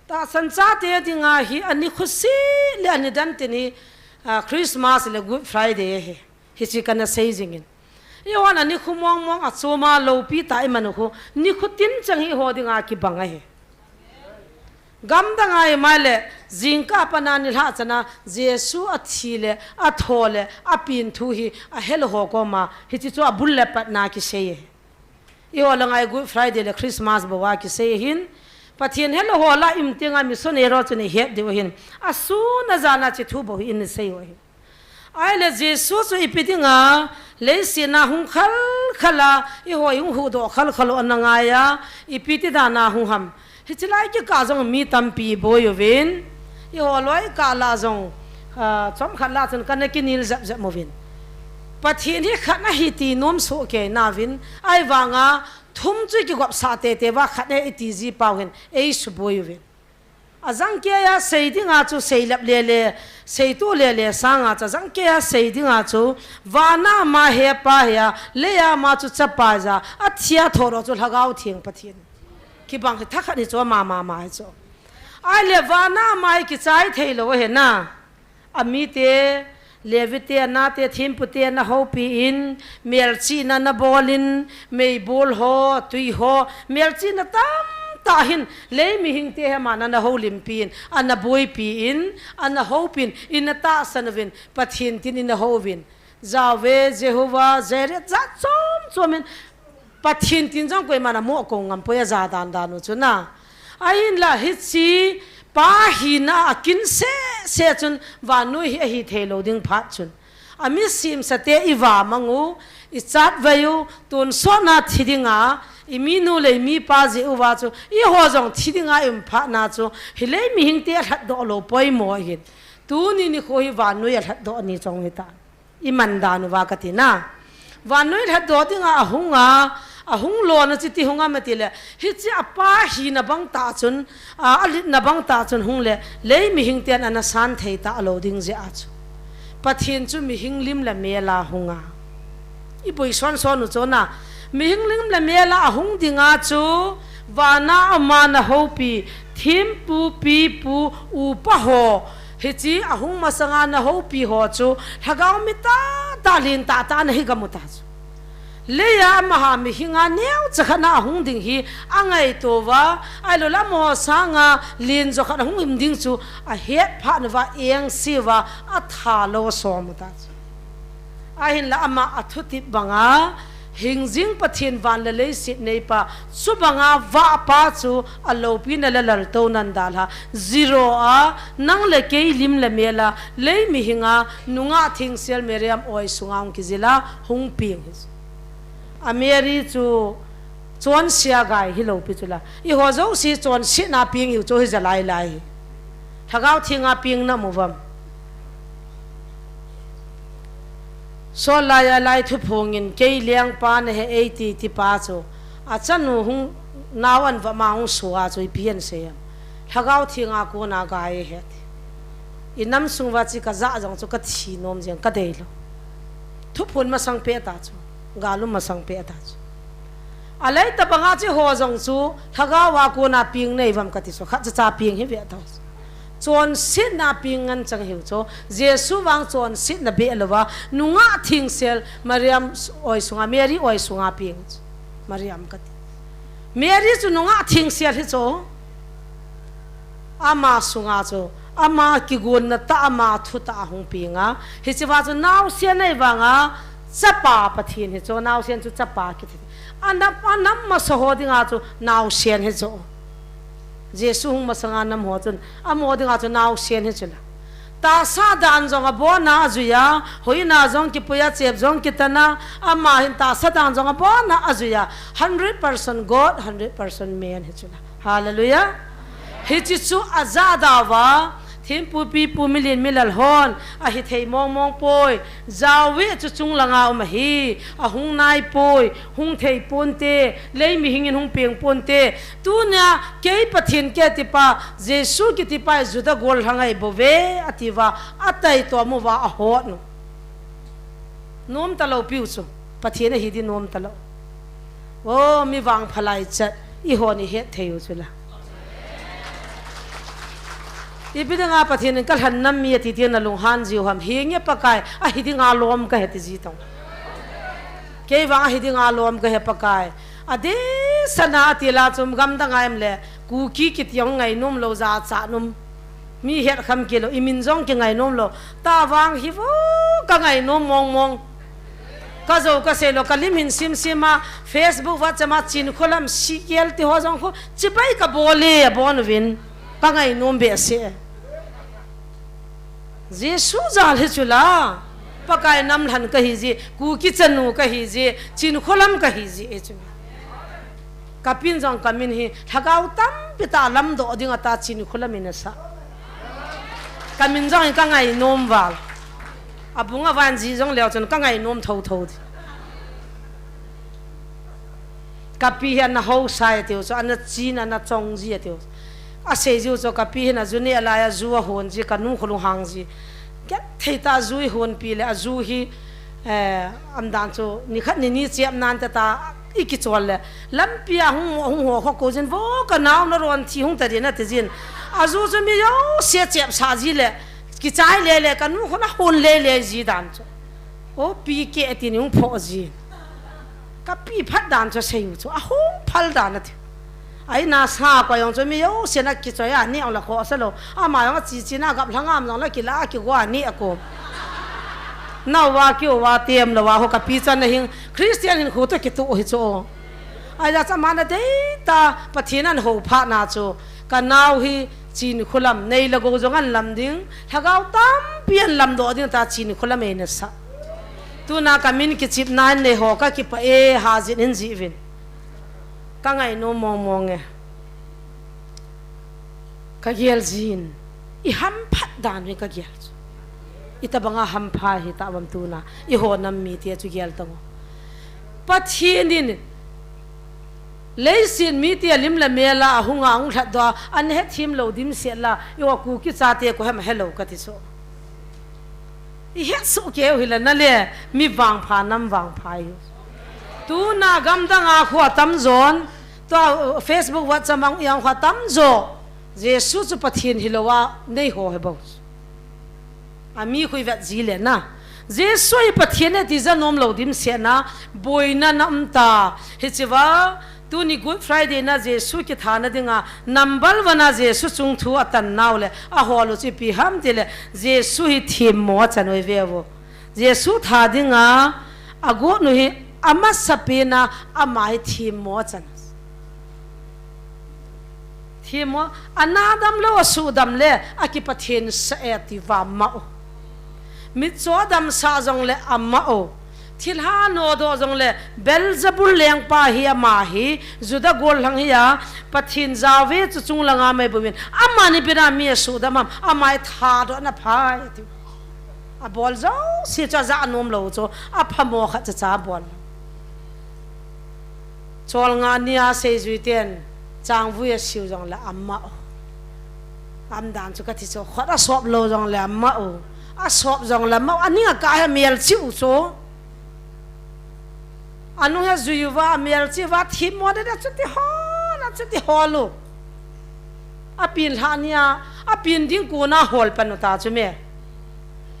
Tahsan chate dinga hi anikho seh le anidan teni, ah, Christmas le Good Friday ahi. Hiche kana sei jingin. Eihon anikho mongmong achoma loupi tah iman u khu, nikho tinchang hi eiho dinga kibang ahi. Gamdanga imaile, jingkah a pat na nilhah chana, Jesu athi le, atho le, apen thu hi, ahel ho koma, hiche chu abul le pat na kisei ahi. Eiho langa hi Good Friday le Christmas bou a kisei ahin, Pathen hel ho lah a um tenga missionary ho chun ihet diu ahin, asun ajan a hiche thu bou hi isei u ahi. Ahile Jesu chu ipi dinga leiset a hung khalkhal a, eiho ihung huhdoh khalkhal u ana ngai a, ipi ti dan a hung ham. Hiche lai kikah jong mi tampi boi uvin, eiho loi kah lah jong, ah, chomkhat lah chun kana kinel jep jep uvin. Pathen hi khat ahi ti nom soh kei nauvin, ahivanga thum chu ikigopsah teitei uva khat ahi iti ji pau hin eisuboi uvin. Ajang keiya sei dinga chu seilep lele, seitoh lele sanga chu ajang keiya sei dinga chu, vana ama hepa hi a, leiya ama chu chapa ahi a, athia thodoh chu Lhagao Theng Pathen. Kibang hi thakhat hi chu ama mama hi chu. Ahile vana ama hi kichai thei lou ahi na. Amite, Levi te, anate, thempu te ana houpi in, melchihna ana bol in, meibol ho, tui ho, melchihna tamtah hin, lei mihingte hi aman ana houlimpi in, ana boipi in, ana houpi in, ina tahsan uvin, Pathen tin ina hou uvin. Yahweh, Jehovah, Jireh, jat chom chom in, Pathen tin jong koiman amoh kon ngam poi aja dan dan u chu na. Ahinla hiche pa hina akin seh seh chun vannoi hi ahi thei lou ding phat chun. Ami semsate iva mang u, ichat vai u, tonsot na thi dinga, iminu le imipa jeh uva chu, eiho jong thi dinga i um phat na chu, hilei mihingte alhatdoh lou poimo ahin. Tuni nikho hi vannoi alhatdoh ni chu hung hitan. Iman dan uva kati na. Vannoi lhatdoh dinga ahunga, ahung lona chu iti hung ham itile, hiche apa hina bang tah chun, a, alhitna bang tah chun hung le, lei mihingten ana san thei talou ding jeh a chu. Pathen chu mihing lim le mel a hunga. Iboi son son u chu na. Mihing lim le mel a ahung dinga chu, vana aman ahoupi, thempu, pipu, upa ho, hiche ahung masanga ana houpi ho chu, lhagao mi tahtah, len tahtah ana hi gam u ta chu. Leiya amaha mihinga neocha khat na ahung ding hi, angaito uva, ahilouleh amaho sanga len jo khat ahung um ding chu, ahet phat uva, engse uva, atha lou asom u ta chu. Ahinla ama athutep banga, hingjing Pathen van le leiset neipa, chubanga vahpa chu aloupina le laltouna dalha, zero a, nang le kei lim le mel a, lei mihinga, nungah thengsel Mariam oi sunga hung kijil a, hung peng hi. A Mary chu, chonse a gai hilou pi chu la. Eiho jouse chonsetna peng hiu chu hija lai lai hi. Lhagao Thenga pengna mu uvam. Sol laiya lai thuphongin kei lengpa nahi eiti tipa chu. Achanu hung nao an vah ma hung sua chu ipi asei em. Lhagao Thenga kona gai ahi ti. Inam sung uva chu kajah jong chu kathi nom jeng kadei lou. Thuphon masang peh ta chu. Gal um masang peh ta chu. Alei tabanga chu eiho jong chu, lhagao a kona peng nei uvam kati chu, khat cha cha peng hi ve tau. Chonsetna peng ngen chang hiu chu. Jesu vang chonsetna beh louva, nungah thengsel Mariam oi sunga, Mary oi sunga peng chu. Mariam kati. Mary chu nungah thengsel hi chu. Ama sunga chu, ama kigonna tah, ama thutah ahung penga. Hichea chu naosen ahi vanga, chapa Pathen hi chu, naosen chu chapa kiti. Anam, anam masa ho dinga chu, naosen hi chu. Jesu hung masanga nam ho chun, amaho dinga chu naosen hi chu la. Tahsa dan jong abona ajuiya, hoina jong kipuiya, chep jong kitana, ama hin tahsa dan jong abona ajuiya, hundred percent God, hundred percent man hi chu la. Hallelujah. Hiche chu ajah dauva, thempu pipu milen milal hon, ahithei mong mong poi, Jahwe chu chunglanga um ahi, ahung nai poi, hung thei ponte, lei mihing in hung peng ponte, tunia kei Pathen kei tipa, Jesu kitipa Juda gollhang ahi bouve, atiuva, ataito uva ahot u. Nom talou piu chu. Pathen ahi di nom talou. O, mi vangpha lai chat. Eihon ihet thei u chu la. Ipi dinga Pathen in kalhen nam mi ati tia nalunghan jiu ham. Hinge Pakai, ahi dinga lom kahe ti ji tong. Kei vang ahi dinga lom kahe Pakai. Adeh sana ati la chun gamdang a um le. Kuki kiti jong ngainom lou jachat um. Mi het kham kei lou, imin jong kingainom lou. Tavang hi vo kangainom mong mong. Kajou kasei lou, kalim hin sim sim a, Facebook, WhatsApp a, Chinkholam, C K L ti ho jong khu, chibai kabol e, abon uvin. Kangainom behseh. Jesu jal hi chu la. Pakai namlhen kahi ji, Kuki chanu kahi ji, Chinkholam kahi ji, e chu. Kapin jong kamin hi, lhagao tampi tah lamdoh ding ata Chinkholam in asah. Kamin jong hi kangainom val. Abung avan ji jong leu chun kangainom thotho di. Kapi hi ana hausa e tiu chu, ana chin, ana chong ji e tiu. Asei jiu chu kapi hin aju neh lai a ju ahon ji, kanu khu lunghang ji. Kei thei tah a ju ihonpi le, aju hi, eh, umdan chu, nikhat nini chep nan tah tah, ikichol le. Lampi a hung, hung ho kho kou jin, vo kanao naron thi hung ta din ati jin. Aju chu mi jouse chep sah ji le, kichai le le, kanu khu ana hon le le ji dan chu. O, pi kei ati ni hung phoh ji. Kapi phat dan chu asei u chu, ahung phal dan ati. Ahi nasa koi jong chu mi jousen akichoi a, neh jong la khoh sa lou. Ama jong achi chi na gap lhang am jong la kila kigo a neh a kom. Nao va kiu va tem lou va ho kapi chan na hing Christian hinkho toh kitoh hi chu. Ahi ja cha mana dei ta Pathen in ahou phat na chu. Kanao hi Chinkholam nei le gou jong ahin lam ding. Lhagao tampi ahin lamdoh ding ta Chinkholam eina sah. Tuna kamin kichep nan nei ho kakipah e, hajin in ji uvin. Kangainom mong mong e. Kagel jin. Ihamphat dan hi kagel. Itobanga hampha hitauvam tuna. Eiho nam mite chu gel tang o. Pathen in leiset mite lim le mel a ahunga ahung lhatdoh a, ana hethem lou dimset la, eiho Kuki chate koi ham helou kati chu. Ihet soh kei u hile nale, mi vangpha, nam vangpha ihiu. Tuna gamdang a khu atamjon, tua Facebook, WhatsApp a jong khu atamjo, Jesu chu Pathen hilou a, nei ho hi bou. Ami khu ivet ji le na. Jesu hi Pathen ahi ti janom lou dimset na, boina na um ta. Hichea, tuni Good Friday na Jesu kithana dinga, number one a Jesu chungthu atan nau le, ahol u chu ipi ham tile, Jesu hi themmo achan u ve vo. Jesu tha dinga, agot u hi, amasapen a, ama hi themmo achan. Themmo, ana damlou asuhdam le, akipathen sah e ati uva ama u. Mitcho adamsah jongle ama u. Thilha nodoh jongle, Beelzebul lengpa hi ama hi, Juda gollhang hi a, Pathen Jahwe chu chunglanga um e bouvin. Amani bena mi asuhdam ham, ama hi thadohna pha e ati. Abol jouse chu ajah nom lou chu, aphamo khat chacha abol. Cholngah nia seijui ten, changvui asiu jongle ama u. Umdan chu kati chu, khut asop lou jongle ama u. Asop jongle ama u, aning akah hi amelchih u chu. Anung hi ajui uva, amelchih uva, themmo dede chuti hol, achuti hol u. Apen lhah nia, apen ding kona hol pan u ta chu me.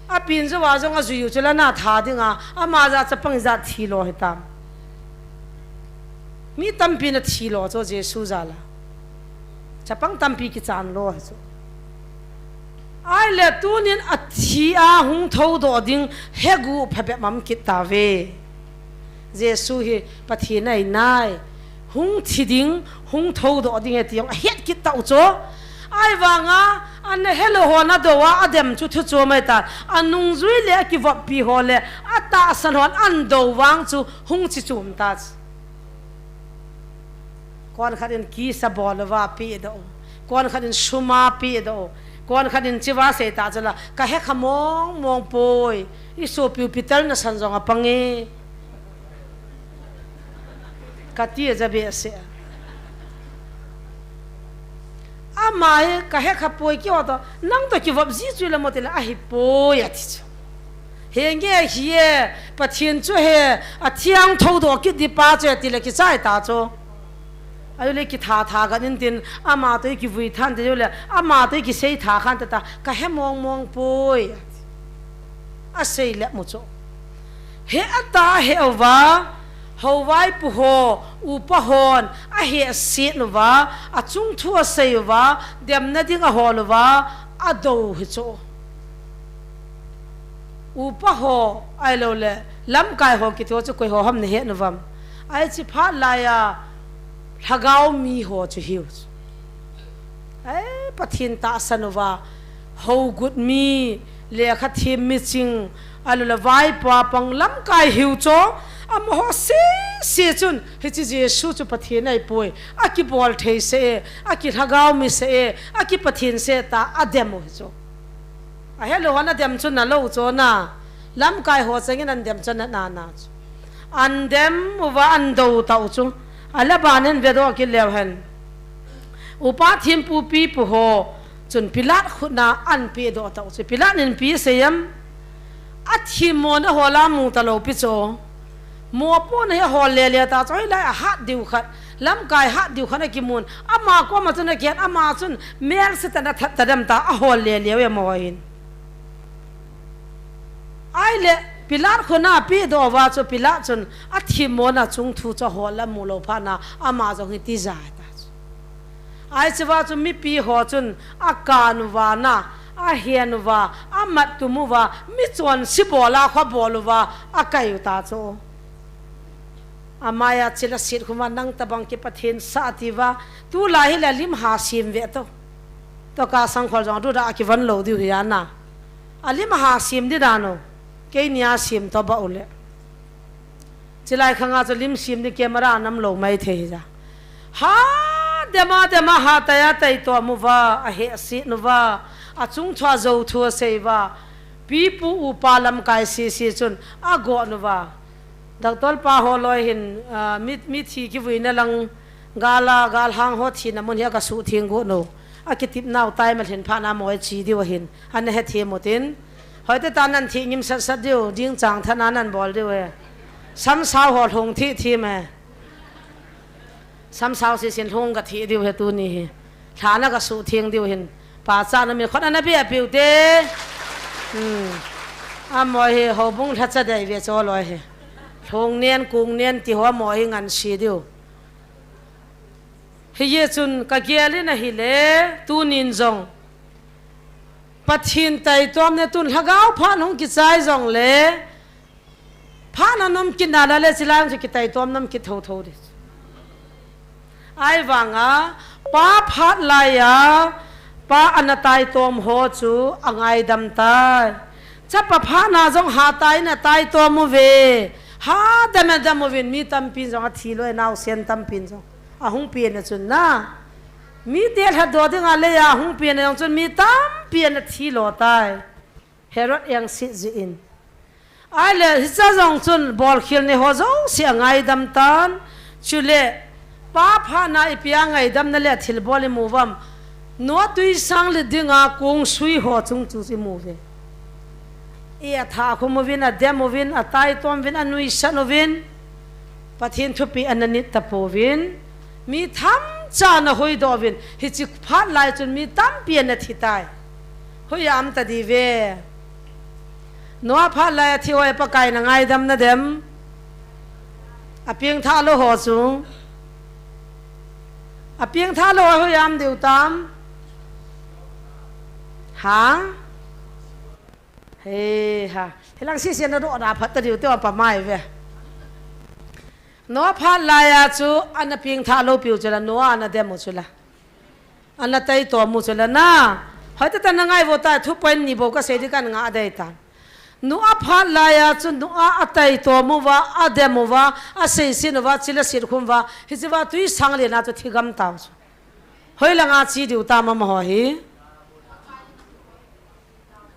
Apen jou a jong ajui u chu la na tha dinga, ama ja chapang ijat thi lo hitam. Mi tampi na thi lo chu Jesu jal a. Chapang tampi kichan lo hi chu. Ahile tunin athi a hung thoudoh ding hegu phabep mam kit tave. Jesu hi Pathen ahi nai. Hung thi ding, hung thoudoh ding ahi ti jong ahet kit tau chu. Ahivanga, ana helou hon adou a, adem chu thu chom ahitan. Anungjui le akivoppi ho le, atahsan hon ana dou vang chu hung chi chom ta chu. Kon khat in kisa bol uva pedoh u. Kon khat in sum a pedoh u. Kon khat in chiva sei ta chu la, ka hekha mong mong poi. I sopiu Peter nasan jong apang e. Kati a ja behseh. Ama hi ka hekha poi kihou to, nang to kivop ji chu la mo ti le, ahipoi ati chu. Henge hi e, Pathen chu he, athi a hung thoudoh kit ding pa chu e ti le kichai ta chu. Ahile kitha tha khan in tin, ama toh kivui than te le, ama toh kisei tha khan ta ta, ka he mong mong poi. Asei le mu chu. He ata he uva, houvaipu ho, upa hon, ahehset uva, achung thu asei uva, demna ding ahol uva, adou hi chu. Upa ho, ahilou le, lamkai ho kiti ho chu koi ho ham nahet uvam. Ahi chi phat lai a, lhagao mi ho chu hiu chu. Ai, Pathen tahsan uva, hougut mi, lekha them mi ching, ahilou le vaipa pang lamkai hiu chu, amaho sese chun, hiche Jesu chu Pathen ahipoi, akibol thei seh e, akilhagao mi seh e, aki Pathen seh e ta, adem u hi chu. Ahelou hon adem chu nalou chu na. Lamkai ho chengin ana dem chu na na na chu. Ana dem uva ana dou tau chu. Ahile ban in vedoh kit leu hen. Upa thempu pipu ho chun Pilat khut na ana pedoh tau chu. Pilat in ipi asei em? Athemmona hol a mu talou pi chu. Mopohna hi ahol le le ta chu, hoilai a hat diu khat, lamkai hat diu khat akimun, ama koma chun akihen, ama chun melse tah in athat tadem ta, ahol le le u e amaho hin. Ahile, Pilat khut na apedoh uva chu, Pilat chun athemmona chung thu chu ahol le amu lou phat na, ama jong hi tija ta chu. Ahi cheva chu mipi ho chun akan uva na, ahen uva, amat tum uva, mi chonse bol a kho bol uva, akai u ta chu. Amai a chil aset khum uva, nang tabang ki Pathen sah ati uva, tulai hile lim ha sem ve to. Toka Sangkhol jong duda akivon lou diu hi ana. Alim ha sem di dan u. Keini a sem to ba u le. Chilai khanga chu lim sem ni camera nam lou mai thei hi ja. Ha, dema, dema, ha tai a tai to mu va, ahehset nu va, achung thu a jou thu asei va, pipu upa lamkai sese chun agoh nu va. Doctor pa ho loi hin, ah, mi, mithi kivuina lang gal a, galhang ho thina mun hi a kasuh theng got nu. Akitep nau tai ma lhin phat na moi chi diu ahin. Ana hethem u tin. Hoite ta nan thi ngim sat sat diu, ding chang tha na nan bol diu e. Samsao ho lhung thi thi me. Samsao sisin lhung ka thi diu he tuni hi. Lha na kasuh theng diu hin. Pachatna min khut ana be piu te. Hmm. Amoi hi houbung lhacha dei ve cho loi hi. Lhung nen, kung nen ti ho amoi hi ngan si diu. Hijeh chun ka gel in ahile, tunin jong Pathen taitom ne tun lhagao phat hung kichai jongle, phat na nom kit na la le chilai chu kitaitom nom kit tho tho di. Ahivanga, pa phat lai a, pa ana taitom ho chu angaidam tai. Chapa phat na jong ha tai na taitom uve. Ha dam a dam uvin mi tampin jong athi loi naosen tampin jong. Ahung pen a chun na. Mite lhatdoh dinga lei a hung pen a jong chun mi tampi ana thi lo tai. Herod engse jeh in. Ahile hicha jong chun bolkhel nei ho jouse angaidam tan. Chule pa phat na ipi a ngaidamna le thilbol imu uvam. Noah tui sang lit dinga kong sui ho chung chu imu uve. I atha khum uvin, adem uvin, ataitom uvin, anuisat uvin, Pathen thupeh ana nit tapouvin, mi tham Cha na hoidoh uvin, hiche phat lai chun mi tampi ana thi tai. Hoiya um ta diu ve. Noah phat lai a thi ho hi Pakai na ngaidam nadem? A pengthah lou ho chu. A pengthah lou ho hoiya um diu tam? Ha? He ha. Hilang sese na doh da phat ta diu te pa mai ve. Noah phat lai a chu ana pengthah lou piu chu la Noah ana dem u chu la. Ana taitom u chu la na. Hoitah tah na ngai vo ta, thu point ni bou ka sei ding, ka ngah dei ta. Noah phat lai a chu Noah a taitom uva, a dem uva, a seiset uva, chule set khum uva, hiche va tui sang len a chu thi gam tau chu. Hoilang a che diu tam amaho hi?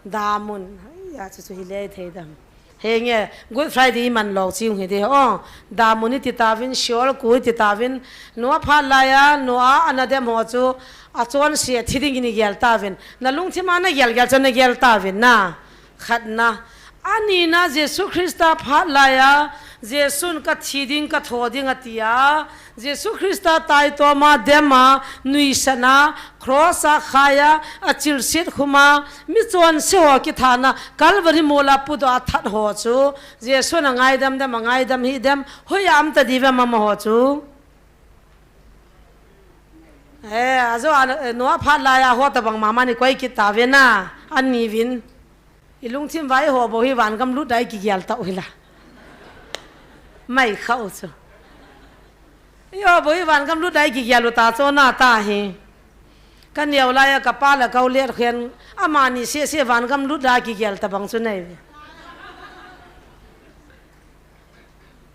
Damun. Haiya, chu chu hi le thei dam. Henge, Good Friday i man lou ching hi de ho. Damun i ti tauvin, Sheol kho i ti tauvin. Noah phat lai a, Noah ana dem ho chu, achonse thi ding in i gel tauvin. Na lungthim a na gel gel chu na gel tauvin na. Khatna. Anina Jesu Christa phat lai a, Jesun ka thi ding, ka tho ding ati a. Jesu Christa taitom a, dem a, nuisat a, cross a khai a, a chilset khum a, mi chonse ho kithana, Calvary mol a pudoh a that ho chu, Jesun a ngaidam dem, a ngaidam hih dem, hoiya um ta diu ve amaho chu? Eh, ajo a, eh, Noah phat lai a ho tabang mama ni koi kit tauve na, ani vin. I lungthim vai ho bou hi vangam lut dai kigel tau hi la. Mai khau chu. I ho bou hi vangam lut dai kigel u ta chu na ta hi. Ka neo lai a ka pa le ka u le khen amani sese vangam lut dai kigel tabang chu nei.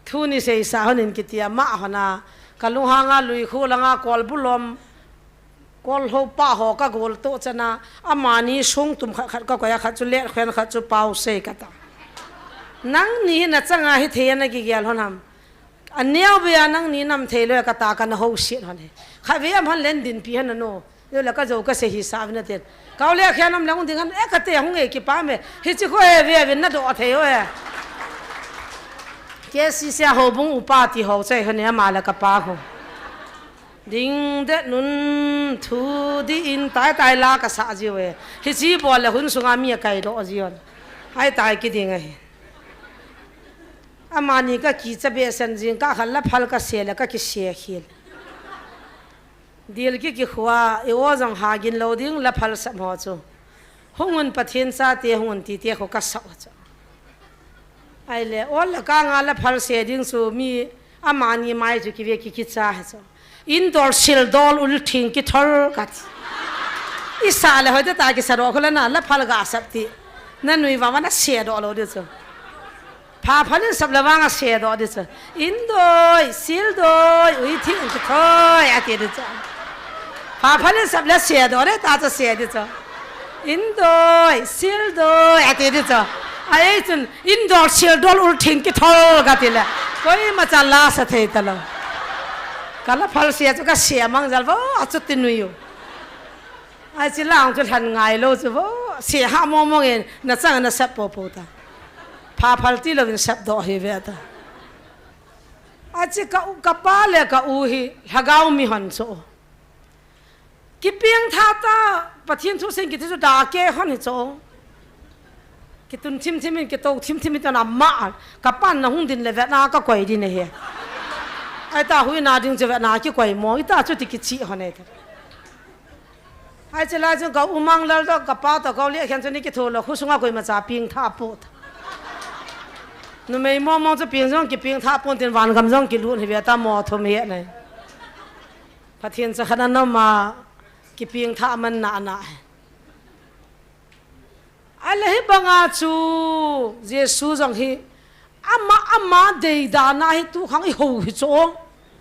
Thu ni seisa hon in kiti ama hon a, ka lunghang a lui khu lang a kol bulom, kol ho pa ho ka gol to chana, amani sung tum khat khat ka koi a, khat chu let khen, khat chu pau sei ka ta. Nangni na chang a hi thei na kigel hon ham. A neo be a nangni nam thei lou ka ta, ka na ho siet hon he. Khat ve am hon len din pi hon no. Yo la ka jo ka se hi sa vin a ten. Ka u le khen am lang ding an e ka te hung e ki pa me. Hichi kho e ve vin na do thei o e. Ke si se ho bung upa ti ho chai hon e ama la ka pa ho. Ding de nun thu di in tai tai la ka sa ji ve. Hichi bol le hun sunga mi a kai do ji on. Hai tai ki ding a hi. Amani ka kicha be sen jing ka khal la phal ka se le ka ki se khil. Dil ki ki khua, i o jong ha gin lo ding la phal sap ho chu. Hung un Pathen chate, hung un tite kho ka sa u chu. Ai le, ol la ka nga la phal se ding chu mi amani mai chu ki ve ki ki cha he chu. Indol sildol ul thing ki thol ka ti. I sa le hoi ta ta ki sa ro kho la na la phal ga sap ti. Na nui va va na se do lo di chu. Pha phalin sap le vang a se do di chu. Indoi, sildoi, ui thing ki thoi a ti di chu. Pha phalin sap le se do re ta chu se di chu. Indoi, sildoi a ti di chu. A ei chun, indol, sildol, ul thing ki thol ka ti le. Koima cha la sa thei ta lo. Ka la phal se chu ka se mang jal vo, a chu ti nui u. Ai chi lang chu lhan ngai lo chu vo, se ha mong mong in, na chang na sap po po ta. Pha phal ti lo in sap do hi ve ta. A chi ka u, ka pa le ka u hi, lhagao mi hon chu. Ki piang tha ta, Pathen thu sing ki ti chu da ke hon hi chu. Ki tun thim thim in, ki to thim thim in ta na ma, ka pan na hung din le ve na ka koi din he. Ai ta hui na ding chu ve na ki koi mo, i ta chu ti ki chi hon e ta. Ai chi lai chun ka u Manglal to, ka pa to, ka u le khen chu ni ki thu lo, khu sunga koima cha piang tha po ta. Numei mong mong chu piang jong ki piang tha pon tin van gam jong ki lut hi ve ta mo thum hi nai. Pathen cha khan a nom a ki piang tha man na na. A le hi banga chu Jesu jong hi ama, ama dei dan a hi tu khang i ho hi chu.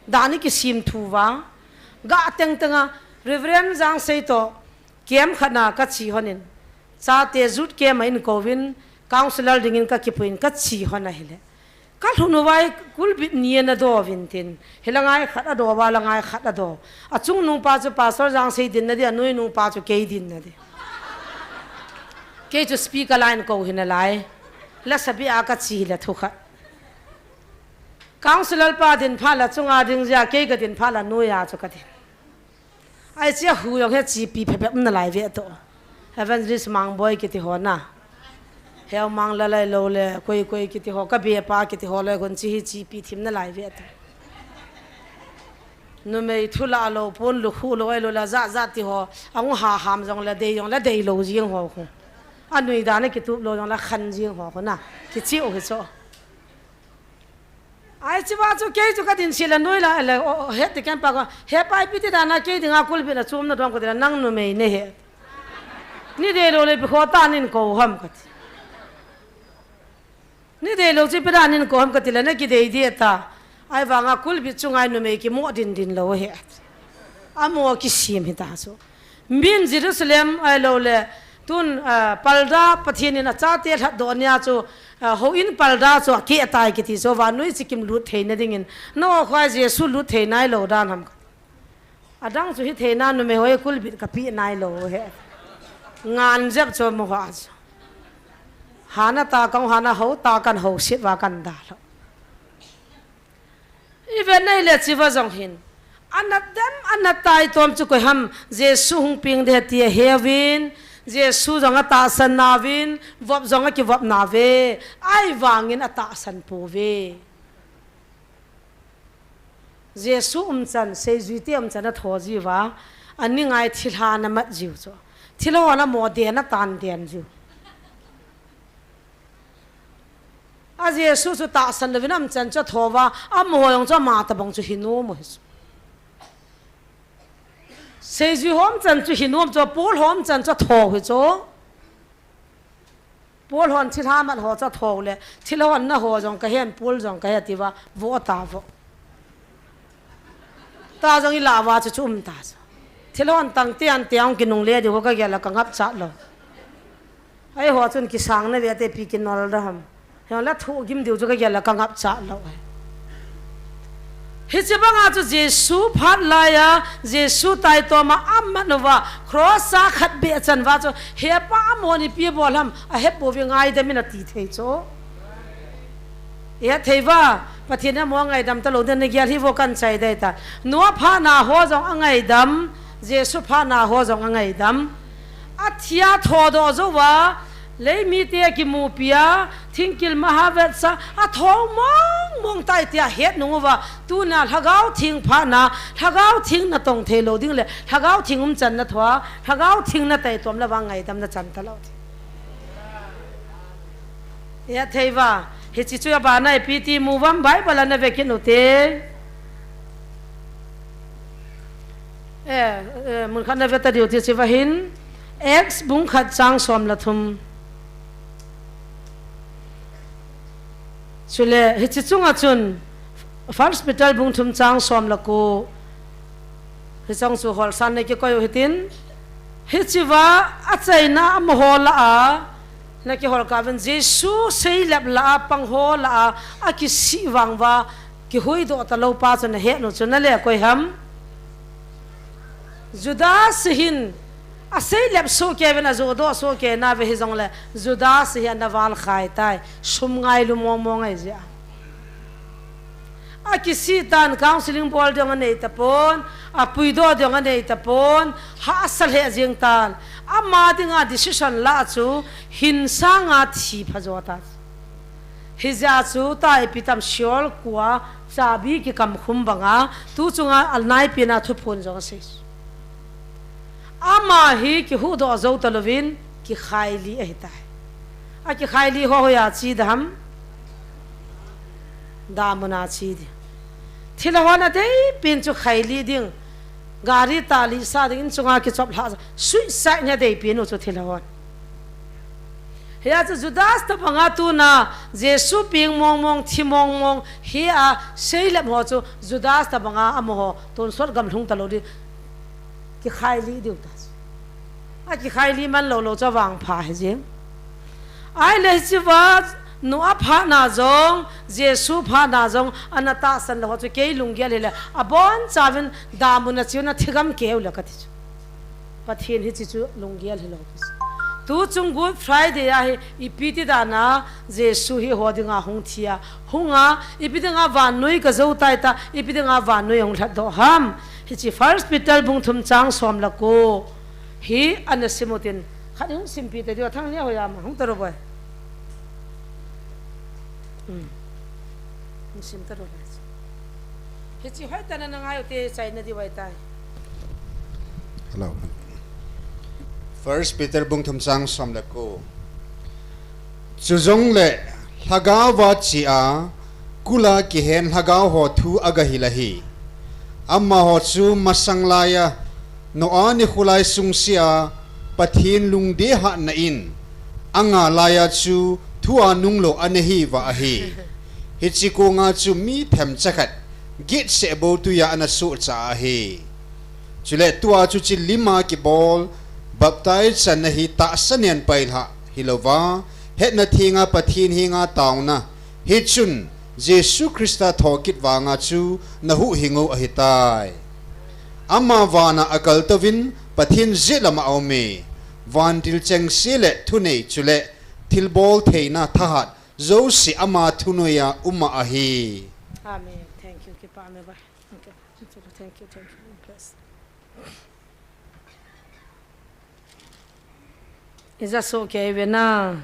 Dan i ki sim thu va. Ga teng teng a Reverend Jangsei to kem khat na ka chi hon in. Chate zut kem a in kovin, counselor ding in ka ki pui in ka chi hon a hi le. Ka lhun u vai kulbit ni na do vin tin. Hi la ngai khat a do va la ngai khat a do. A chung nung pa chu Pastor Jangsei din na di, a nui nung pa chu kei din na di. Kei chu speaker line ko hi na lai. La sabi a ka chi la thu khat. Counselor pa din pha la chunga ding jia, kei ka din pha la nui a chu ka din. Ai chia hu jong he chipi phepep na lai ve to. Evangelist Mangboi kiti ho na. Heu Mangla lai lo le, koi koi kiti ho, ka be pa kiti ho le, kon chi hi chipi thim na lai ve to. Numei thu la lo, pon lu khu lo, ai lo la za za ti ho, ang ha ham jong le, dei jong le, dei lo jing ho khu. A nui da na kitup lo jong le, khan jing ho khu na. Kichi u hi cho. Ai, chiva chu kei chu ka din si la noi la, la, o, o, he ti ken pa ko, he pa ipi ti dan a kei dinga kulbit na chum na dong ko ti la nang numei ne he. Ni dei lo le ipi kho ta nin ko ham ka ti. Ni dei lo chi ipi dan nin ko ham ka ti la na ki dei di ta. Ai vanga kulbit chu ngai numei ki mo din din lo he. Amo kisim hi ta chu. Min Jerusalem ai lo le, tun, ah, palda Pathen in a chate lhat doh nia chu, ah, houin palda chu a ke tai kiti chu vannoi chikim lut theina dingin. No khoi Jesu lut thei nai lo dan ham. Adang chu hi theina numei hoi kulbit ka pi nai lo he. Ngan jep chu mo ha chu. Hana ta kong hana ho ta kan ho sit va kan da lo. I vet nai le chiva jong hin. Ana dem, ana tai tom chu koi ham, Jesu hung ping de ti a heuvin, Jesu jong a tahsan nauvin, vop jong a kivop nauve, ai vangin a tahsan pouve. Jesu umchan, seijui te umchan a tho jiuva, ani ngai thilha na mat jiu chu. Thilha na mo de na tan den jiu. A Jesu chu tahsan louvin umchan chu tho va, amaho jong chu ama tabang chu hi nom u hi chu. Seijui ho umchan chu hi nom chu, Paul ho umchan chu tho hi chu. Paul hon thilha mat ho chu tho le, thilha hon na ho jong ka hen, Paul jong ka he ti va, vo ta vo. Ta jong i la va chu chu um ta chu. Thilha hon tang te an te ang kinung le di ho ka gel a ka ngap cha lo. Ai ho chun kisang na ve te pi kinol da ham. He la thu gim diu chu ka gel a ka ngap cha lo ai. Hiche banga chu Jesu phat lai a, Jesu tai tom a amat uva, cross a khat be chan va chu, he pa amoni pi bol ham, a he po ve ngai da min a ti thei chu. He thei va, Pathen a mo ngaidam ta lo den na gel hi vo kan chai dai ta. Noah phat na ho jong a ngaidam, Jesu phat na ho jong a ngaidam. A thia tho do jo va, lei mi te ki mu pia, thingkil ma ha vet sa, a tho mong mong tai tia het nung uva, tuna Lhagao Theng phat na, Lhagao Theng na tong thei lo ding le, Lhagao Theng umchan na tho a, Lhagao Theng na tai tom la va ngaidam na chan ta lo. Ya thei va, hiche chu a ba nai pi ti mu vam Bible a na ve kin u te. Eh, eh, mun khat na ve ta diu ti chi va hin, Acts bung khat chang som le thum. Chule, hiche chunga chun, First Peter bung thum chang som le ko. Hiche chang chu hol san na kikoi u hitin. Hiche va, a chaina amaho la a, na kihol ka ven Jesu seilep la a, pang ho la a, a kisih vang va, kihui do ta lo pa chu na he nu chu na le koi ham. Judas hin a seilep soh kei ven a jodoh soh kei na ve hi jong le Judas hi ana val khai tai, sum ngailu mong mong ai jeh a. A kisih tan counseling bol ding a nei ta pon, a puidoh ding a nei ta pon, ha a sa lheh jing tan. Ama dinga decision la chu hin sanga thi pha jo ta. Hijeh a chu ta ipi tam Sheol kua chabi kikam khum banga, tu chunga a naipi na thuphon jong a sei. Ama hi kihuhdoh jou ta louvin, kikhai li ahi tai. A kikhai li ho hoiya chi dam? Damun a chi di. Thilha hon a deipi in chu khai li ding. Gari tah li sa ding, in chunga kichop lhah, suicide na deipi in u chu thilha hon. Hia chu Judas tabanga tuna Jesu peng mong mong, thi mong mong, hia seilep ho chu Judas tabanga amaho tonsot gamlhung ta lou ding. Kikhai li diu ta. A kikhai li man lou lou chu vangpha hi jing. Ahile hiche va Noah phat na jong, Jesu phat na jong, ana tahsan lou ho chu kei lunggel hile, abonchauvin damun a chi u na thigam keu le kati chu. Pathen hiche chu lunggel hilou kati chu. Tuchung Good Friday a hi ipi ti dan a Jesu hi eiho dinga hung thi a, hung a, ipi dinga vannoi ka jou tai ta, ipi dinga vannoi hung lhat doh ham. Hiche First Peter bung thum chang som le ko hi ana sim utin, khat hung simpi ta diu, Thangnia hoiya ma, hung ta ro boi. Hmm. Hung sim ta ro boi. Hiche hoitah in na ngai u te, chaina diu ahitai. Hello. First Peter bung thum chang som le ko. Chujongle lhagao va chia, kul a kihen lhagao ho thu agahil ahi. Amaho chu masang laiya Noah nikho lai sung sea Pathen lungdei hatna in anga laiya chu thu a nunglo ana hiuva ahi. Hiche konga chu mi themcha khat getseh bou twi a ana sohcha ahi. Chule tua chu chi lim a kibol baptize channa hi tahsa nen pailhah hilouva, hetna thenga Pathen henga taona, hichun Jesu Christa thokit vanga chu nahuhhing u ahitai. Ama vana akaltouvin Pathen jet lama aume, vantil chengse le thunei chule thilbol theina thahat jouse ama thunoiya uma ahi. Amen. Thank you. Kipa me ba. Okay. Thank you. Thank you. Bless. Ija soh kei ve na.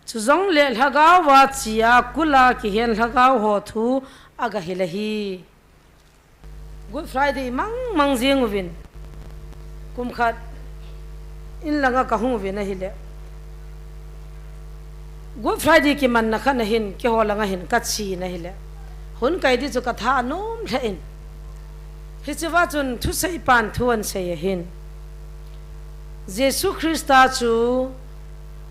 Chujongle lhagao va chia, kul a kihen lhagao ho thu agahil ahi. Good Friday mang mang jing uvin. Kum khat in langa kahung uvin ahile, Good Friday kimanna khat na hin, keiho langa hin kache in ahile, hun kai di chu katha anom lheh in. Hicheva chun thusei pan thu ahin sei ahin. Jesu Christa chu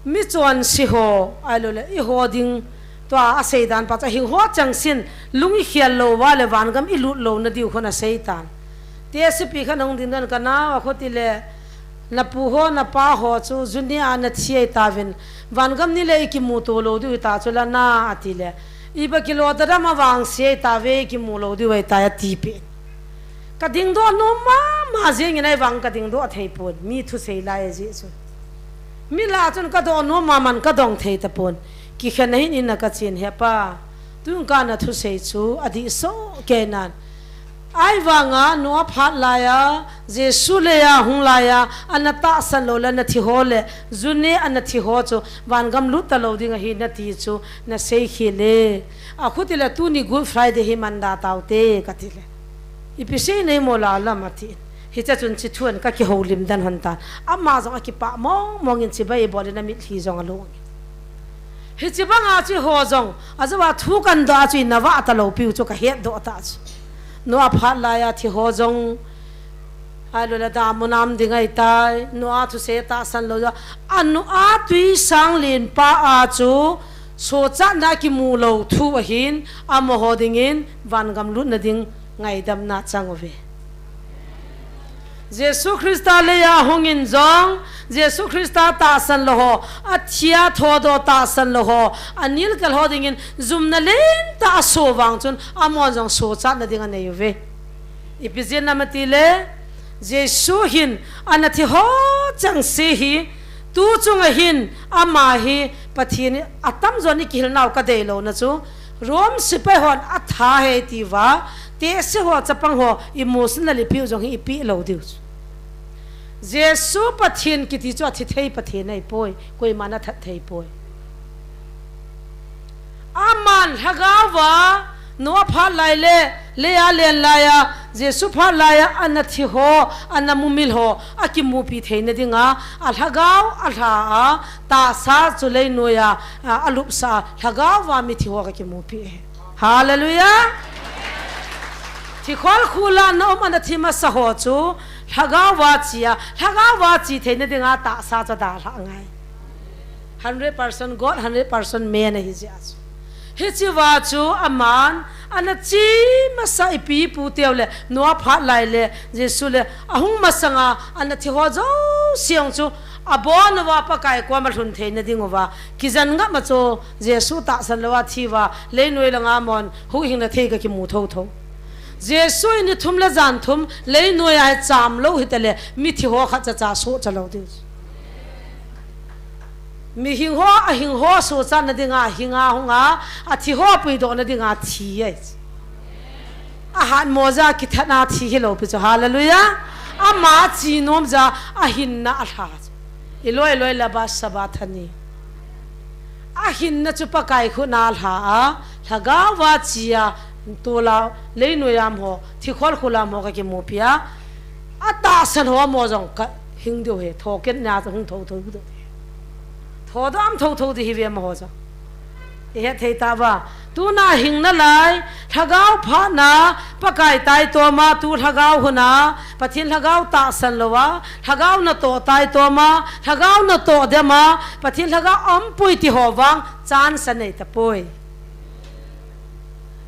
michonse ho, ahilouleh eiho ding, tua asei dan pa chu, hing ho chengsen, lung ikhel lou uva le vangam ilut louna diu khun asei tan. Tehsepi khat ahung ding dan, ka nao, akhuti le, na pu ho, na pa ho chu, juni a nathi ahi tauvin, vangam ni le ikimu to lou diu hita chu la na, ati le, iba kilo ta dam a vangse ahi tauve, ikimu lou diu ahitai, ati pen. Ka dingdoh nom mama jing in ahivang ka dingdoh thei pon, mi thusei lai ahi jeh chun. Mi lah a chun ka doh nom maman ka dong thei tapon. Kikhen ahin in a kachen, He Pa, tun kana thusei chu adih soh kei nan. Ahivanga Noah phat laiya, Jesu leiya hung laiya, ana tahsan lou le ana thi ho le, juni ana thi ho chu, vangam lut talou ding ahi nati chu, nasei khel e. Akhuti le tuni Good Friday hi man da taute, kati le. Ipi sei nei mo la lam ati. Hiche chun chi thu in ka kihoulim den hon tan. Ama jong akipah mong mong in chibai bol in amitlhi jong along. Hiche banga chi ho jong, ajeh a thu kadoh a chu ina vah talou piu chu kahet doh ta chu. Noah phat laiya thi ho jong, ahilouleh damun a um ding ahitai. Noah thusei tahsan lou jong. A Noah twisang lenpa a chu, sochatna kimu lou thu ahin, amaho dingin vangam lutna ding ngaidamna chang uve. Jesu Christa leiya hung in jong, Jesu Christa tahsan lou ho, athi a thodoh tahsan lou ho, anilkel ho dingin jumna lentah aso vang chun, amahon jong sochatna ding anei uve. Ipi jeh ham ati le, Jesu hin ana thi ho chengse hi, tu chunga hin ama hi Pathen in atamjon in kihil nau kadei louna chu, Rome sepai hon atha e atiuva, tehse ho chapang ho emotional ipiu jong hi ipi lou diu chu. Jesu Pathen kiti chu athi thei Pathen ahipoi, koiman athat thei poi. Aman lhagao va, Noah phat lai le, leiya len laiya, Jesu phat laiya, ana thi ho, ana mumil ho, akimupi theina dinga, alhagao, alha a, tahsa chu leinoiya, a, alupsa, lhagao va mithi ho akimupi e. Hallelujah! Thikhol khula na um ana thi masa ho chu, lhagao va chia, lhagao va chi theina dinga tahsa chu dalha ngai. Hundred percent God, hundred percent man ahi jeh a chu. Hicheva chu aman, ana chi masa ipi ipu teu le, Noah phat lai le, Jesu le, ahung masanga, ana thi ho jouse jong chu, abon uva Pakai koma lhun theina ding uva, kijen ngam a chu, Jesu tahsan lou a thi uva, leinoi langa amahon, huhhingna thei kakimu thotho. Jesu in ni thum le jan thum, leinoiya hi cham lou hita le, mithi ho khat cha cha sohcha lou diu. Mihing ho, ahing ho suhchatna dinga hinga hunga, athi ho puidohna dinga thi ahi. Ahat moja kithatna thi hilou pi chu. Hallelujah. Ama chi nom ja ahinna alha chu. Iloi loi la ba Sabbath ni. Ahinna chu Pakai khutna alha a, lhagao a chia, tula, leinoi a mo, thikhol khula mo kakimupi a. Atahsan ho mo jong kahing diu ahi, thoketna hung thotho diu ahi. Thodam thotho di hi ve mo ho jong. Ihet thei tauva. Tuna hing nalai, lhagao phatna, Pakai taitoma, tu lhagao huna, Pathen lhagao tahsan louva, lhagao natoh taitoma, lhagao natoh dema, Pathen lhagao aumpoi ti ho vang, chance anei tapoi.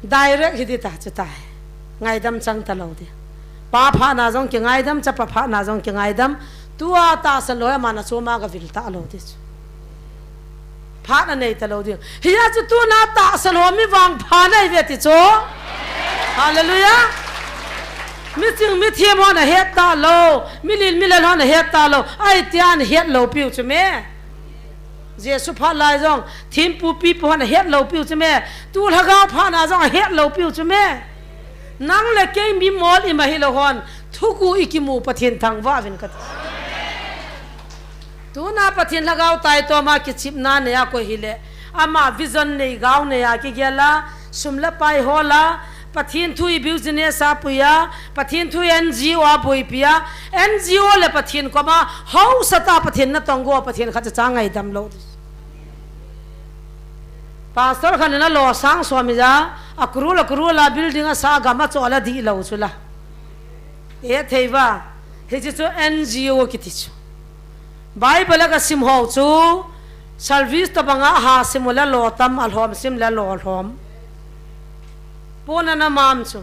Direct hi di ta chu tai. Ngaidam chang talou di. Pa phatna jong kingaidam, chapa phatna jong kingaidam. Tua tahsan lou hi aman achom a gavil talou di chu. Phat anei talou di. Hia chu tuna tahsan ho mi vangpha nahi ve ti chu. Hallelujah. Miching mithem hon ahet talou. Milin milal hon ahet talou. Ahi tia ahet lou piu chu me. Jesu phat lai jong, thempu pipu hon ahet lou piu chu me. Tu lhagao phatna jong ahet lou piu chu me. Nang le kei mi mol ima hilou hon, thugu ikimu Pathen thangvah uvin kati. Tuna Pathen lhagao taitoma kichepna neiya koi hile, ama vision nei gao neiya kigel a, sum le pai hol a, Pathen thu hi business a pui a, Pathen thu hi N G O a boipi a, N G O le Pathen koma, hausatah a Pathen natong go, Pathen khat cha ngaidam lou. Pastor khat in alo sang som hi ja, a crore, a crore a building asa, gam a chol a dihlou chu la. Ihet thei uva, hiche chu N G O kiti chu. Bible a kasim ho chu, service tabang a ha sim u le lo tam, alhom sim le lo lhom. Pona na mam chu.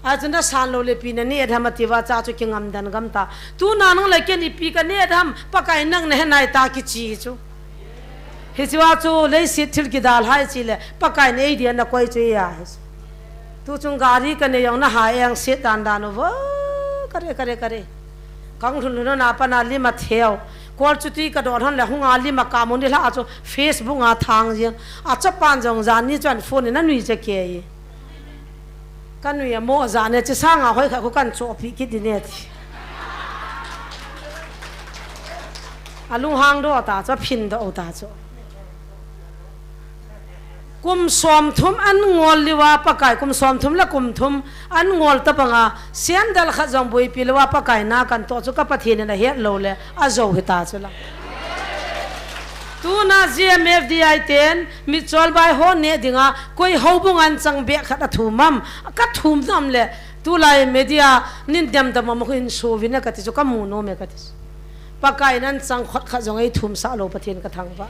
Ahi chun nasan lou le ipi naneh dem ati uva, cha chu kingam den gam ta. Tuna nang le kei in ipi kaneh dem, Pakai nang nahe nai ta kichi chu. Hiche a chu leiset thil kidalhai chele, Pakai in eidin nakoi chu ahi. Tuchung gari kanei jong naha eng set dan dan uvo. Kare, kare, kare. Kanglhun lhun na pana lim atheu. Kol chuti kadon hon le hunga lim akam u nilhah chu Facebook a thang jeng. Achapan jong jan ni chun phone in anui che kei. Kanui amo jane, chesanga hoi khat khu kanchohpeh kit ding e ti. Alunghang doh ta chu, aphin doh ta chu. Kum somthum an ngol lou a Pakai, kum somthum le kum thum an ngol tabang a, sandal khat jong boipi lou a Pakai na kanatoh chu ka Pathen in ahet lou le, ajou hita chu la. Tuna G M F D I ten, mitchol bai ho neh dinga, koi houbung a anchang beh khat athum am, kathum nam le, tulai media, nin dem dem am khu hin so vin e kati chu, kamu nom e kati chu. Pakai in anchang khut khat jong eithum sah lou Pathen kathangvah.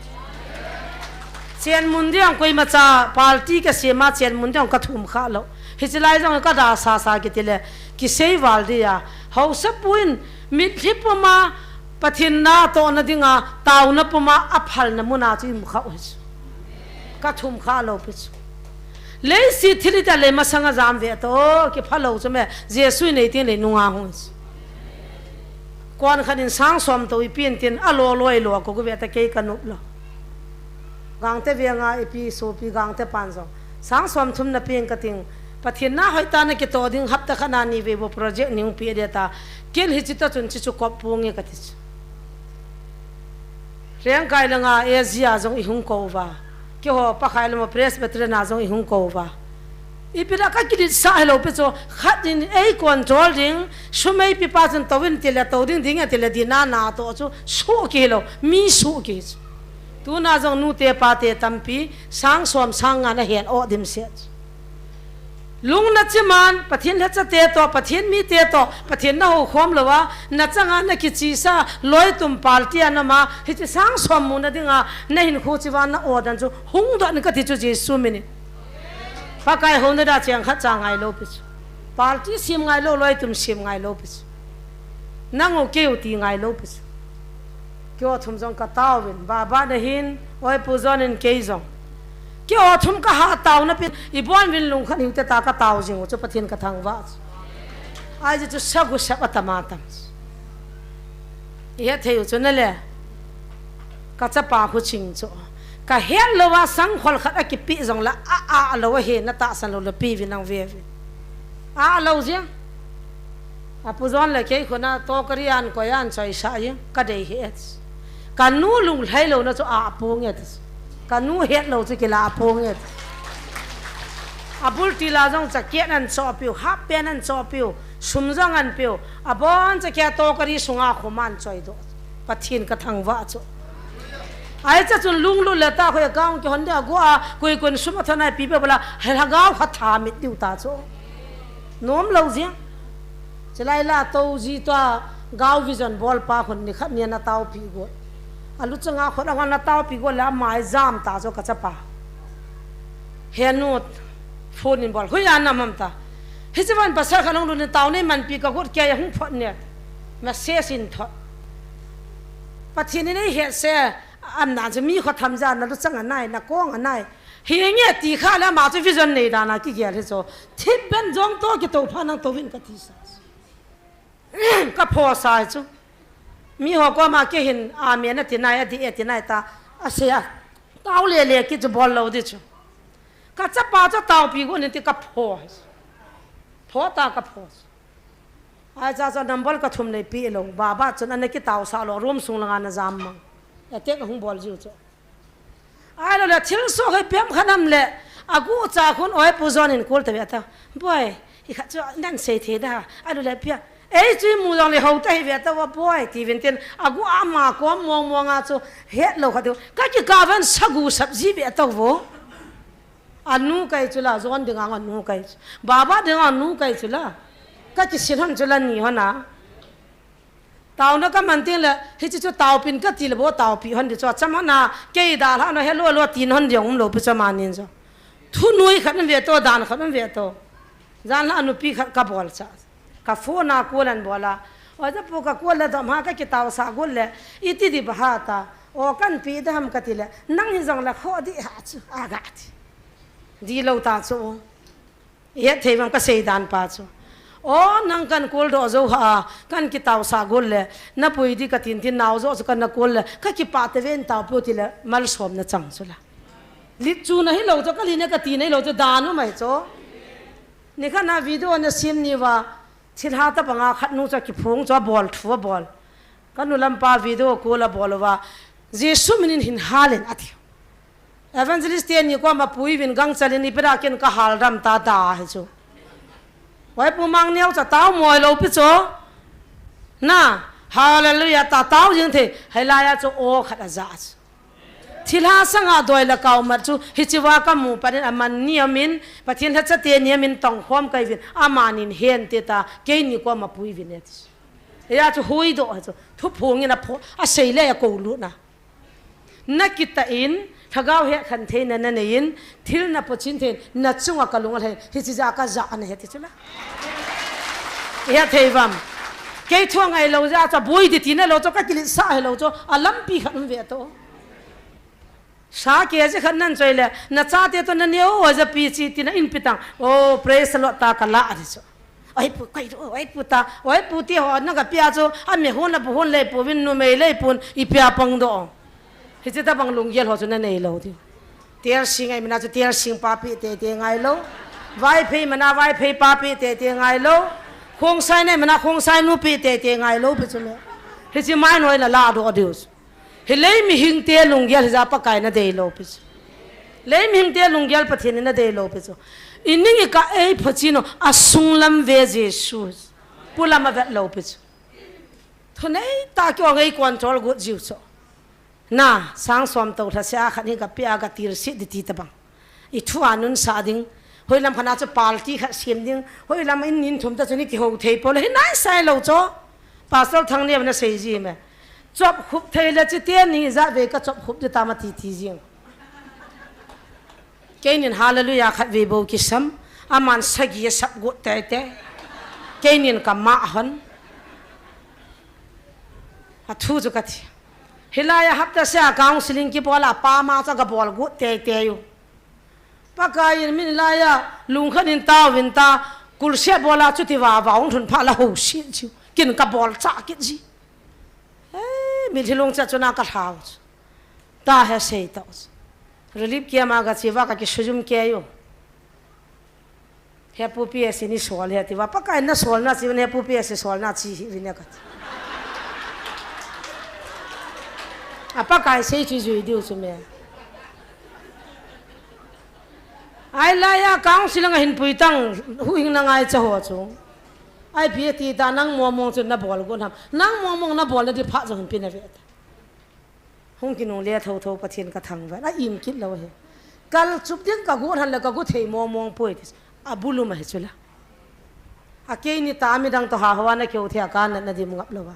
Chenmun ding koima cha party kasem a chenmun ding kathum kha lou. Hiche lai jong kada sasa kiti le kisei val dia. Haosapu in mitlhi puma Pathen natohna dinga taona puma aphalna muna chu imu kha u hi chu. Kathum kha lou pi chu. Leiset thil ita le masanga jam ve to, kipha lou chu me, Jesu in eitin le nunga hung chu. Kon khat in sang som to ipi in tin, alo loi lo ko ve ta kei kanop lou. Gangte veng a ipi sopi Gangte pan jong. Sang som thum napeng kating. Pathen na hoitah a nakitoh ding hapta khat na ni vei bou project neipe ding ati. Ken hiche toh chun hichu kop ponge kati chu. Rengkai langa A G a jong ihung kou uva. Keiho Pakai lama Presbyterian a jong ihung kou uva. Ipi dia kakidit sah hilou pi chu, khat in eicontrol ding, sum eipe pa chun touvin tile tou ding ding e tile dinga natoh chu, suh kihilou, mi suh kihi chu. Tuna jong nute pate tampi, sang som sang nga nahen o dimset chu. Lung nachim an, Pathen lhachate toh, Pathen mite toh, Pathen nahoukhom louva, nachanga nakichesa, loitum party a naum a, hiche sang som muna dinga, nahinkho cheh uva na-o dan chu, hung doh in kati chu Jesu min in. Pakai houna dia cheng khat cha ngailou pi chu. Party sem ngailou, loitum sem ngailou pi chu. Nang u kei u ti ngailou pi chu. Keiho thum jong kataovin, Baba nahin, oi Pu John in kei jong. Keiho thum kaha taona pen, ibon uvin lungkhat hiu te tia katao jing u chu Pathen kathangvah chu. Ahi chu sagu sep atam atam chu. Ihet thei u chu nale. Ka chapa khuching chu. Ka het lou a sangkhol khat a kipe jong le a, a lou a he na tahsan lou le pe vin ang ve vin. A lou jeng. A pu John le kei khun a tokari an koi an choi sa jeng. Ka dei he et. Ka nu lunglhai lou na chu a pung et. Ka nu het lou chu kila a pung et. A bul ti la jong cha kian an cho piu, hap pen an cho piu, sum jong an piu. A bon cha kia tokari sunga khum an choi do. Pathen ka thangvah chu. Ai cha chun lunglut le ta khoi account kihon dia go a, koi kon sum a thon ai pi pe bala, he lhagao kha tha mit diu ta chu. Nom lou jeng. Chilai la to ji to a, Gau Vision bol pa khun ni khat ni na tao pi go. A lu changa khun a na tao pi go le a mai jam ta chu ka chapa. He nu phone in bol. Hui a na mam ta. Hi chi van pasal kha nong lu ni tao nei man pi ka got kia ya hung phot ne. Message in thot. Pathen in ei het se, am nan chu mi kho tham ja na lu chang a nai, na kong a nai. Hi nge ti kha le ama chu vision nei dan a kigel hi chu. Thip ben jong to ki to pha nang to vin ka ti sa. Ka pho sa chu. Mi ho ko ma ke hin amen a ti nai, a di e ti nai ta. A se a. Tao le le ki chu bol lou di chu. Ka chapa chu tao pi go ni ti ka pho. Pho ta ka pho. Ai cha cha number ka thum nei pi lo. Baba chun ana ki tao sa lo room sung langa na jam mang. Attack hung bol jiu chu. Ai lo le thil so hoi piam khanam le. Agu cha khun oi pu John in kul ta ve ta. Boi, hi kha chu nan sei the da. Ai lo le pia. Ei chu mu jong le ho ta hi ve ta wa boi ti vin tin. Agu ama ko mong mong a chu het lo kha tu. Ka ki ka van sagu sap ji ve ta vo. Anu kai chu la, John dinga anu kai chu. Baba dinga anu kai chu la. Ka kisin hon chu la ni hon a. Taona ka man ting le, hichi chu taopin ka ti le bo taopi hon di chu. Cham hon a, kei da la no he lo lo tin hon di um lo pi chama nin chu. Thu nui khat um ve to, dan khat um ve to. Jan la anu pi khat ka bol cha. Ka phone a call an bol a. O ja pu ka call le dom ha ka kitao sa gul le. Iti di ba ha ta. O kan pi da ham ka ti le. Nang hi jong le kho di ha chu. A ga ti. Di lo ta chu. Hetthei vang ka sei dan pa chu. O nang kan call do jo ha. Kan kitao sa gul le. Na pui di ka tin tin nao jo chu kan na call le. Ka kipa te ven tao pu ti le. Malsom na chang chu la. Lit chu na hi lo chu ka li ne ka ti nei lo chu dan u mai chu. Nikhat na video na sim ni va, thilha ta banga khat nu cha kiphung cha bol thu a bol. Ka nu lampa video call a bol uva, Jesu minin hin halin ati. Evangelist te ni ko ma pui vin gang chalin i pera kin ka hal ram ta ta hi chu. Wai pu mang neo cha tao moi lo pi chu. Na, hallelujah ta tao jing the, hai la ya chu o khat a ja chu. Thilha sanga doi le kau mat chu, hichiva ka mu panin aman ni amin, Pathen lhacha te ni amin tong khom kai vin, amanin hen te ta, kei ni ko ma pui vin e ti. Ya chu hui do ha chu, thu phung in a pho, a sei le a ko lu na. Na kita in, lhagao he khan thei na na nei in, thil na po chin thei, na chunga ka lunga thei, hichi ja ka ja na he ti chu la. Ya thei vam. Kei thu ngai lo ja cha boi di ti na lo chu ka kilit sa he lo chu, a lampi khan ve to. Sa ke je khan nan choi le, na cha te to na neo o ja pi chi ti na in pi tang. Oh, praise the Lord ta ka la ri chu. Oi pu, kai ru, oi pu ta, oi pu ti ho, na ka pia chu, a me hon na pu hon le pu vin nu mei le pun, i pia pang do. Hichi ta bang lunggel ho chu na nei lo ti. Tiar sing ai mina chu tiar sing pa pi te te ngai lo. Vai phei mana vai phei pa pi te te ngai lo. Khong sai nei mana khong sai nu pi te te ngai lo pi chu me. Hichi mai noi na la do dius. Hi lei mihing te lunggel hi ja Pakai na dei lo pi chu. Lei mihing te lunggel Pathen na dei lo pi chu. I ning i ka ei pha chi no a sung lam ve Jesu. Pu lam a vet lo pi chu. Thu nei ta ki ong ei control gut jiu chu. Na, sang som to lha se a khat hi ka pi a ka tir si di ti ta bang. I thu a nun sa ding. Hoi lam khana chu party khat siam ding. Hoi lam in nin thum ta chu ni ki ho thei po le hi nai sai lo cho. Pastor Thang Niam na sei ji me. Chop khup thei le chi te ni ja ve ka chop khup de ta ma ti ti jing. Keinin hallelujah khat ve bo ki sam. Aman sagi a sap gut te te. Keinin ka ma hon. A thu chu ka thi. Hilai a hapta sia counseling ki bol a pa ma cha ka bol gut te te u. Pakai in min lai a lungkhan in tao vin ta kulsia bol a chuti va va ung thun pha la ho si chu. Kin ka bol cha kit ji. Eh, mi thilung cha chuna ka hlau chu. Ta he sei tau. Relief camp a kache uva kakisujum kei u. He Pu P S ni sol he ati uva. Pakai na sol na chi, he Pu P S sol na chi hi vin e kati. A Pakai sei chu jui diu chu me. Ai lai a council a hin pui tang huhhing na ngaicha ho chu. Ai pi ti ta nang mong mong chu na bol gon ham. Nang mong mong na bol na di pha jong hin pi na ve ta. Hung kinungle thotho Pathen ka thangvah a im kit lou ahi. Kal chup ding ka gu han le ka gu thei mong mong poi ti. A bulum ahi chula. A keini ta midang to ha hoa na keu thei a ka natna dim ngap lou a.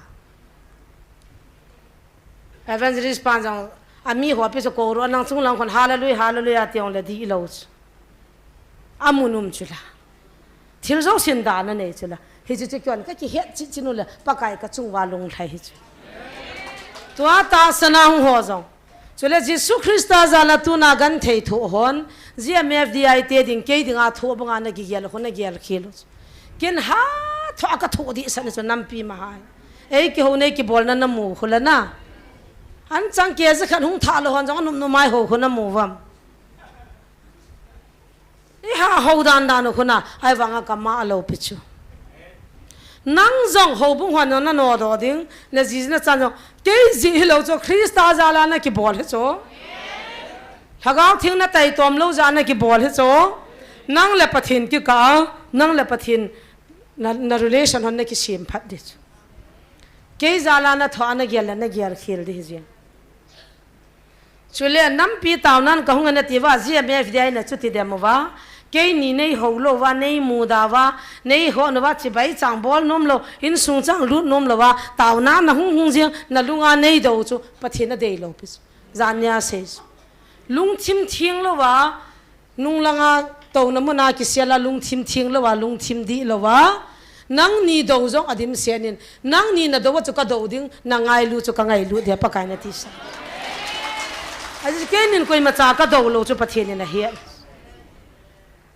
Evangelist pan jong a mi ho pi so ko ro nang chung lang khon hallelujah, hallelujah ti ong le di lou chu. A mun um chula. Thil jousen dan anei chula. Hichu chu kion ka kihet chi chi nu le Pakai ka chung uva lunglhai hi chu. Tua tahsan a hung ho jong. Chule Jesu Christa jal a tuna genthei thoh hon, G M F D I te ding kei dinga thoh banga na kigel ho na gel khel u chu. Ken ha thoh a ka thoh dihsan chu nampi ma hai. Ei kihou nei kibolna na mu khu la na. An chang ke ja khan hung tha lou hon jong anum numai ho khu na mu vam. I ha ho dan dan u khu na, ai vang a ka ma lou pi chu. Nang jong houbung hon na no do ding, na ji na chan jong, kei ji hi lou chu Christa jal a na kibol hi chu. Lhagao Theng na taitom lou jeh a na kibol hi chu. Nang le Pathen kikah a, nang le Pathen na, na relation hon na kisem phat di chu. Kei jal a na thoh a na gel le na gel khel di hi jeng. Chule nampi taonan ka hung a na ti uva, G M F D I na chuti dem uva. Keini nei ho lou uva, nei muda uva, nei ho na uva, chibai chang bol nom lou, insung chang lut nom lou uva, taona na hung hung jeng, na lunga nei do chu, Pathen a dei lou pi chu. Jan nia sei chu. Lungthim theng lou uva, nung langa touna muna kisel a lungthim theng lou uva, lungthim dih lou uva. Nangni do jong a dimset in, nangni na do a chu ka do ding, na ngailu chu ka ngailu dia Pakai na ti sa. Aji keinin koima cha ka do lou chu Pathen in a he.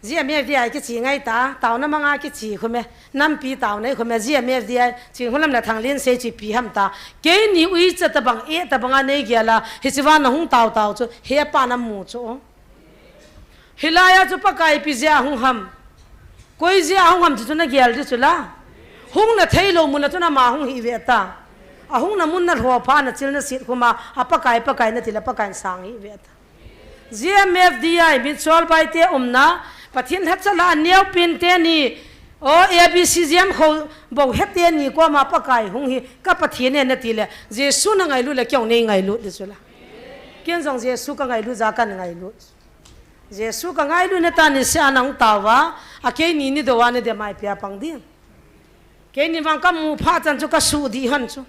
G M F D I kichi ngai ta, taona manga kichi khu me, nampi taona khu me, G M F D I, Chinghulam le Thanglin sei chi pi ham ta. Keini uicha tabang, e tabang a nei gel a, hichi uva na hung tao tao chu, he pa na mu chu. Hilai a chu Pakai ipi jeh a hung ham. Koi jeh a hung ham chu chu na gel di chu la. Hung na thei lou mun a chu na ma hung hi ve ta. A hung na mun na lho pha na chil na sit khu ma, a Pakai, Pakai na ti le Pakai in sang hi ve ta. G M F D I, Mitchell Baite umna, Pathen lhacha la a neo pen teni, o A B C G M kho bou he teni koma Pakai hung hi, ka Pathen e na ti le, Jesu na ngailu le kei jong nei ngailu di chu la. Ken jong Jesu ka ngailu jeh a ka ngailu. Jesu ka ngailu na ta ni se a na hung tao uva, a keini ni do a ni de mai pia pang ding. Keini vang ka mu pha chan chu ka su di han chu.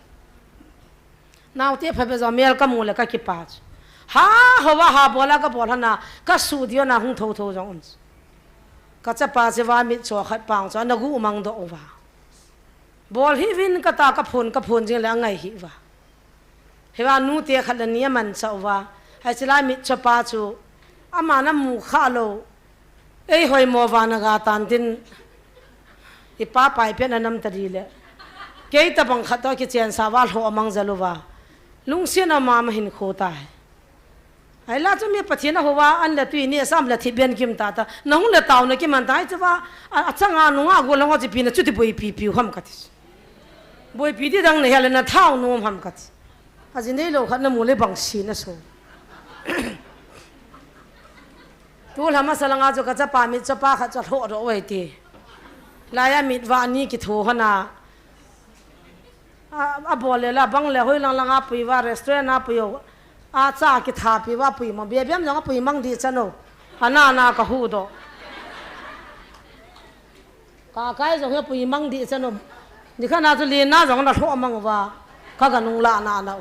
Naote phabep jong mel ka mu le ka kipa chu. Ha, ho uva ha bol a ka bol hon a, ka su di hon a hung tho tho jong um chu. Ka chapa chu va mit cho khat pang chu, ana gu mang doh uva. Bol hih uvin ka ta ka phun, ka phun jing le a ngai hih uva. Hiva nute khat le ni a man cha uva. Hai chila mit cho pa chu, ama na mu kha lou. Ei hoimo vana ga tan tin, i pa pai pen a nam ta di le. Kei tabang khat to kichen sa va lho mang jalu va. Lungsian a mama hin kho tai. Ai la chu mi Pathen a ho va an le tui ni sam le thi ben kim ta ta. Na hung le tao na ki man tai chu va. A, a changa nunga go long a chi pi na chu ti boi pi pi ham ka ti. Boi pi ti dang na he le na thao nom ham ka ti. A ji nei lo khat na mu le bang si na so. Tu lhama salanga chu ka chapa mit chapa khat chu lhoh doh uve ti. Laiya mit va ni kitho hana. A, a bol le la bang le hoi lang langa pui va restaurant a pui o. A cha kitha pi va pui mang. Bia biam jong a pui mang di chan o. Ana na ka hu doh. Ka kai jong he pui mang di chan o. Ni kha na chu li na jong na lhoh mang va. Ka ga nung la na na.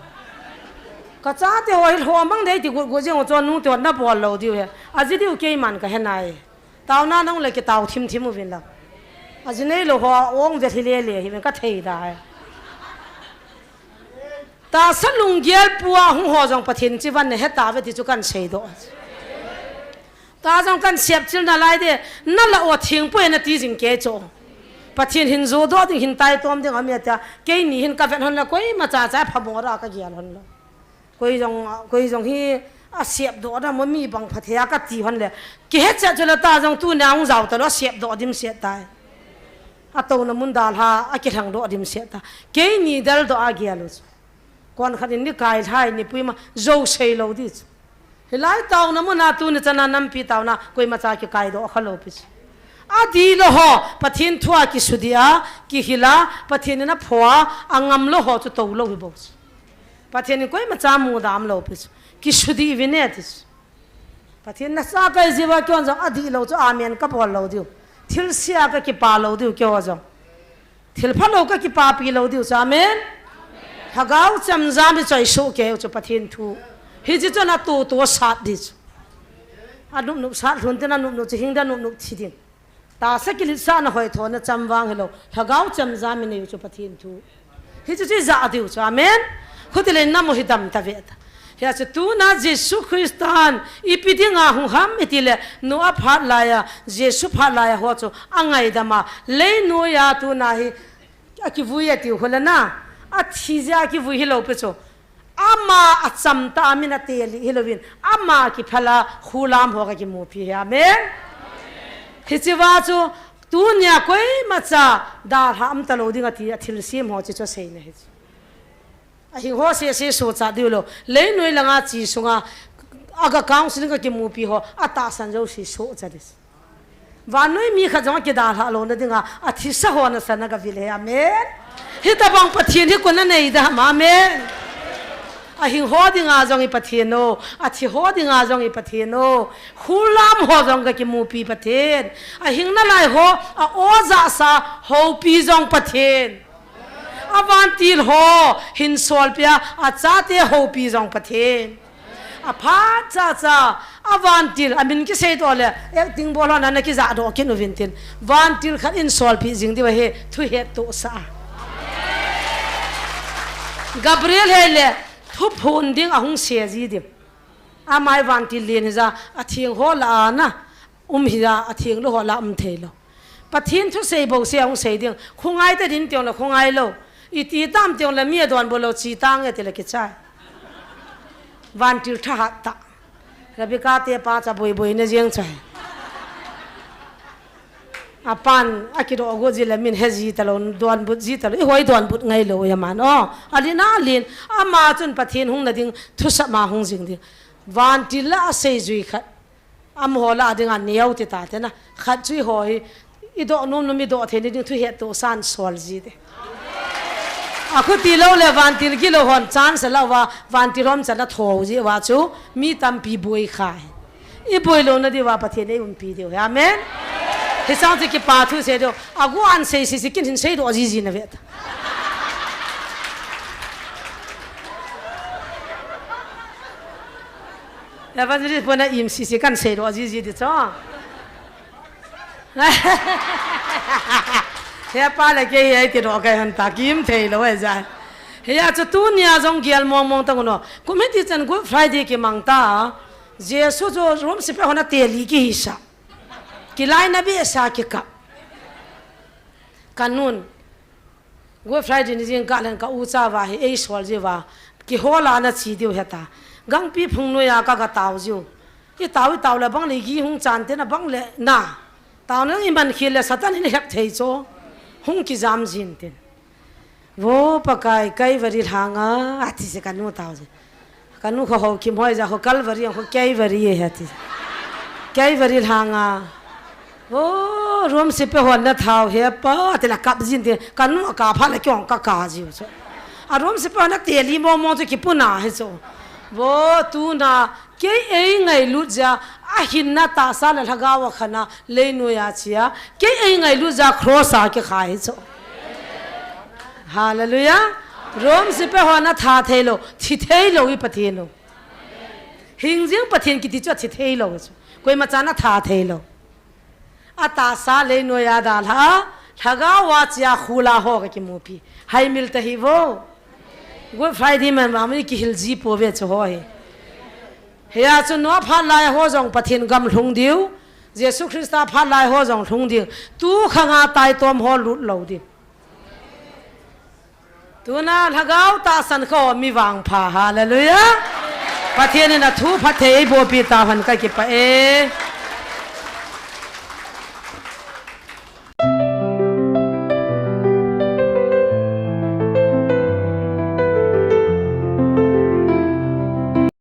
Ka chate ho hi lhoh mang dei ti gu gu jeng o chon nu te na bol lo diu he. A ji diu kei man ka he nai. Tao na nong le ki tao thim thim u vin la. A ji nei lo ho ong ve thi le le hi vin ka thei da he. Tahsa lunggel pua hung ho jong Pathen chi van ne he ta ve ti chu kan sei doh. Ta jong kan siap chil na lai de, na la o thing poi na ti jing ke cho. Pathen hin jo do ding hin tai tom ding a mi ta, kei ni hin ka vet hon la koima cha cha pha mo ra ka gial hon lo. Koi jong, koi jong hi asep doh da mo mi bang phathei a kati hon le. Kihe chet chu la ta jong tunia hung jao talou asep doh dimset tai. Atouna mun dalha akilhang doh dimset ta. Keini del doh a gel u chu. Kon khat in ni kai lhai ni puima jo sei lou di chu. Hilai tauna muna tuni chana nampi tauna koimacha kikai doh khalou pi chu. Adih lou ho, Pathen thua kisudi a, kihil a, Pathen in aphoh a, angam lou ho chu tou lou hi bou chu. Pathen in koimacha mudam lou pi chu. Kisudi uvin e ti chu. Pathen nasa kai jiuva keiho jong adih lou chu amen kabol lou diu. Thilse a kakipa lou diu keiho jong. Thil phalou kakipapi lou diu chu amen. Lhagao chemjam hi choi soh kei u chu Pathen thu. Hiche chu ana tutu asat di chu. Anupnup sat lhun tin anupnup chu hing da nupnup thi ding. Tahsa kiletsahna hoithona cham vang hilou. Lhagao chemjam inei u chu Pathen thu. Hichu chu ijah diu chu. Amen. Khuti le namu hi dam tave ta. Hia chu tuna Jesu Christan ipi dinga hung ham iti le Noah phat laiya, Jesu phat laiya ho chu angaidam a. Leinoiya tuna hi akivui atiu hule na. Athi jeh a kivui hilou pi chu. Ama acham ta a min atelih hilouvin. Ama kiphal a khulam ho kakimupi hi. Amen. Hiche va chu tunia koimacha dalha um talou ding ati a thilsem ho chu chu aseina hi chu. Ahing ho sese sohcha diu lou. Leinoi langa chi sunga aga counseling kakimupi ho atahsan jouse sohcha di chu. Vannoi mi khat jong akidalhah louna dinga athisa ho nasan a gavil e. Amen. Hitabang Pathen hi koiin anei dem. Amen. Ahing ho dinga jong i Pathen o, athi ho dinga jong i Pathen o, khulam ho jong kakimupi Pathen, ahing nalai ho a-o jahsa houpi jong Pathen, avantil ho hin solpi a achate houpi jong Pathen. Aphat chacha, avantil, amin kisei doh le, acting bol ho nana kijah doh kit uvin tin. Vantil khat in solpi jing diu ahi, thu hettohsah a. Gabriel hi le, thuphon ding ahung se ji diu. Ama hi vantil len hija, atheng ho lah a na um hija, atheng lou ho lah a um thei lou. Pathen thusei bouseh ahung sei ding. Khongai ta din teng le khongai lou. Iti tam teng le mi adonbut lou, chi tange ti le kichai. Vantil thahat tah. Rebecca te pa cha boiboi na jeng chai. Apan akidoh got ji le min he ji talou, donbut ji talou. Eiho idonbut ngai lou ahi aman. O, alen alen. Ama chun Pathen hung na ding, thusap ma hung jing ding. Vantil lah a seijui khat. Amaho lah a dinga neo ti tate na. Khat chu eiho hi, idoh nom nom idoh thei na ding thu hettohsah in sol ji te. Akhuti lou le vantil gilou hon chance alah uva, vantil hom chan atho ji uva chu, mi tampi boi kha hi. Iboi louna diuva Pathen in eiumpi diu hi. Amen. Hichang chu kipa thu sei diu. Agu an sei sei sei kin hin seidoh ji ji na ve ta. Evangelist pona im sisi kan seidoh jiji di chu. He pa le kei hi iti doh kai hon ta kim thei lou e ja. Hia chu tunia jong gel mong mong ta ngun o. Kum hiti chan Good Friday kimang ta. Jesu chu Rome sepai hon atelih kihisah. Kilainat behseh a kikap. Kanun. Good Friday ni jingkah len ka ucha uva hi eisol jiuva, kihol a ana che diu heta. Gangpi phung noiya kaga tao jiu. Itao, itao le bang le gi hung chan te na bang le na. Tao na iman khel le Satan in hep thei chu. Hung kijam jin tin. Vo Pakai, Calvary lhanga, ati je kanu tao je. Kanu kho ho kim hoi ja kho Calvary, kho Calvary e hati. Calvary lhanga. O, Rome sepai hon na thao he pa, ti la kap jin te, kanu aka pha la kyong ka ka jiu chu. A Rome sepai hon na teli mo mo chu kipuna he chu. Vo, tuna, kei eingailut jeh a, ahinna tahsa le lhagao a khan a, leinoiya che a, kei eingailut jeh a cross a kikha he chu. Hallelujah. Rome sepai hon atha thei lou, thi thei lou i Pathen u. Hing jing Pathen kiti chu athi thei lou chu. Koima chan atha thei lou. Atahsa leinoiya dalha, lhagao a che a khula ho kakimupi. Haimil ta hi vo. Good Friday man vang mi kihil ji pouve chu ho hi. Hia chu Noah phat lai ho jong Pathen gam lhung diu. Jesu Christa phat lai ho jong lhung diu. Tu khang a taitom ho lut lou diu. Tuna lhagao tahsan kho mi vangpha, hallelujah. Pathen in athu phatthei eiboh pi tauhen, kakipah e.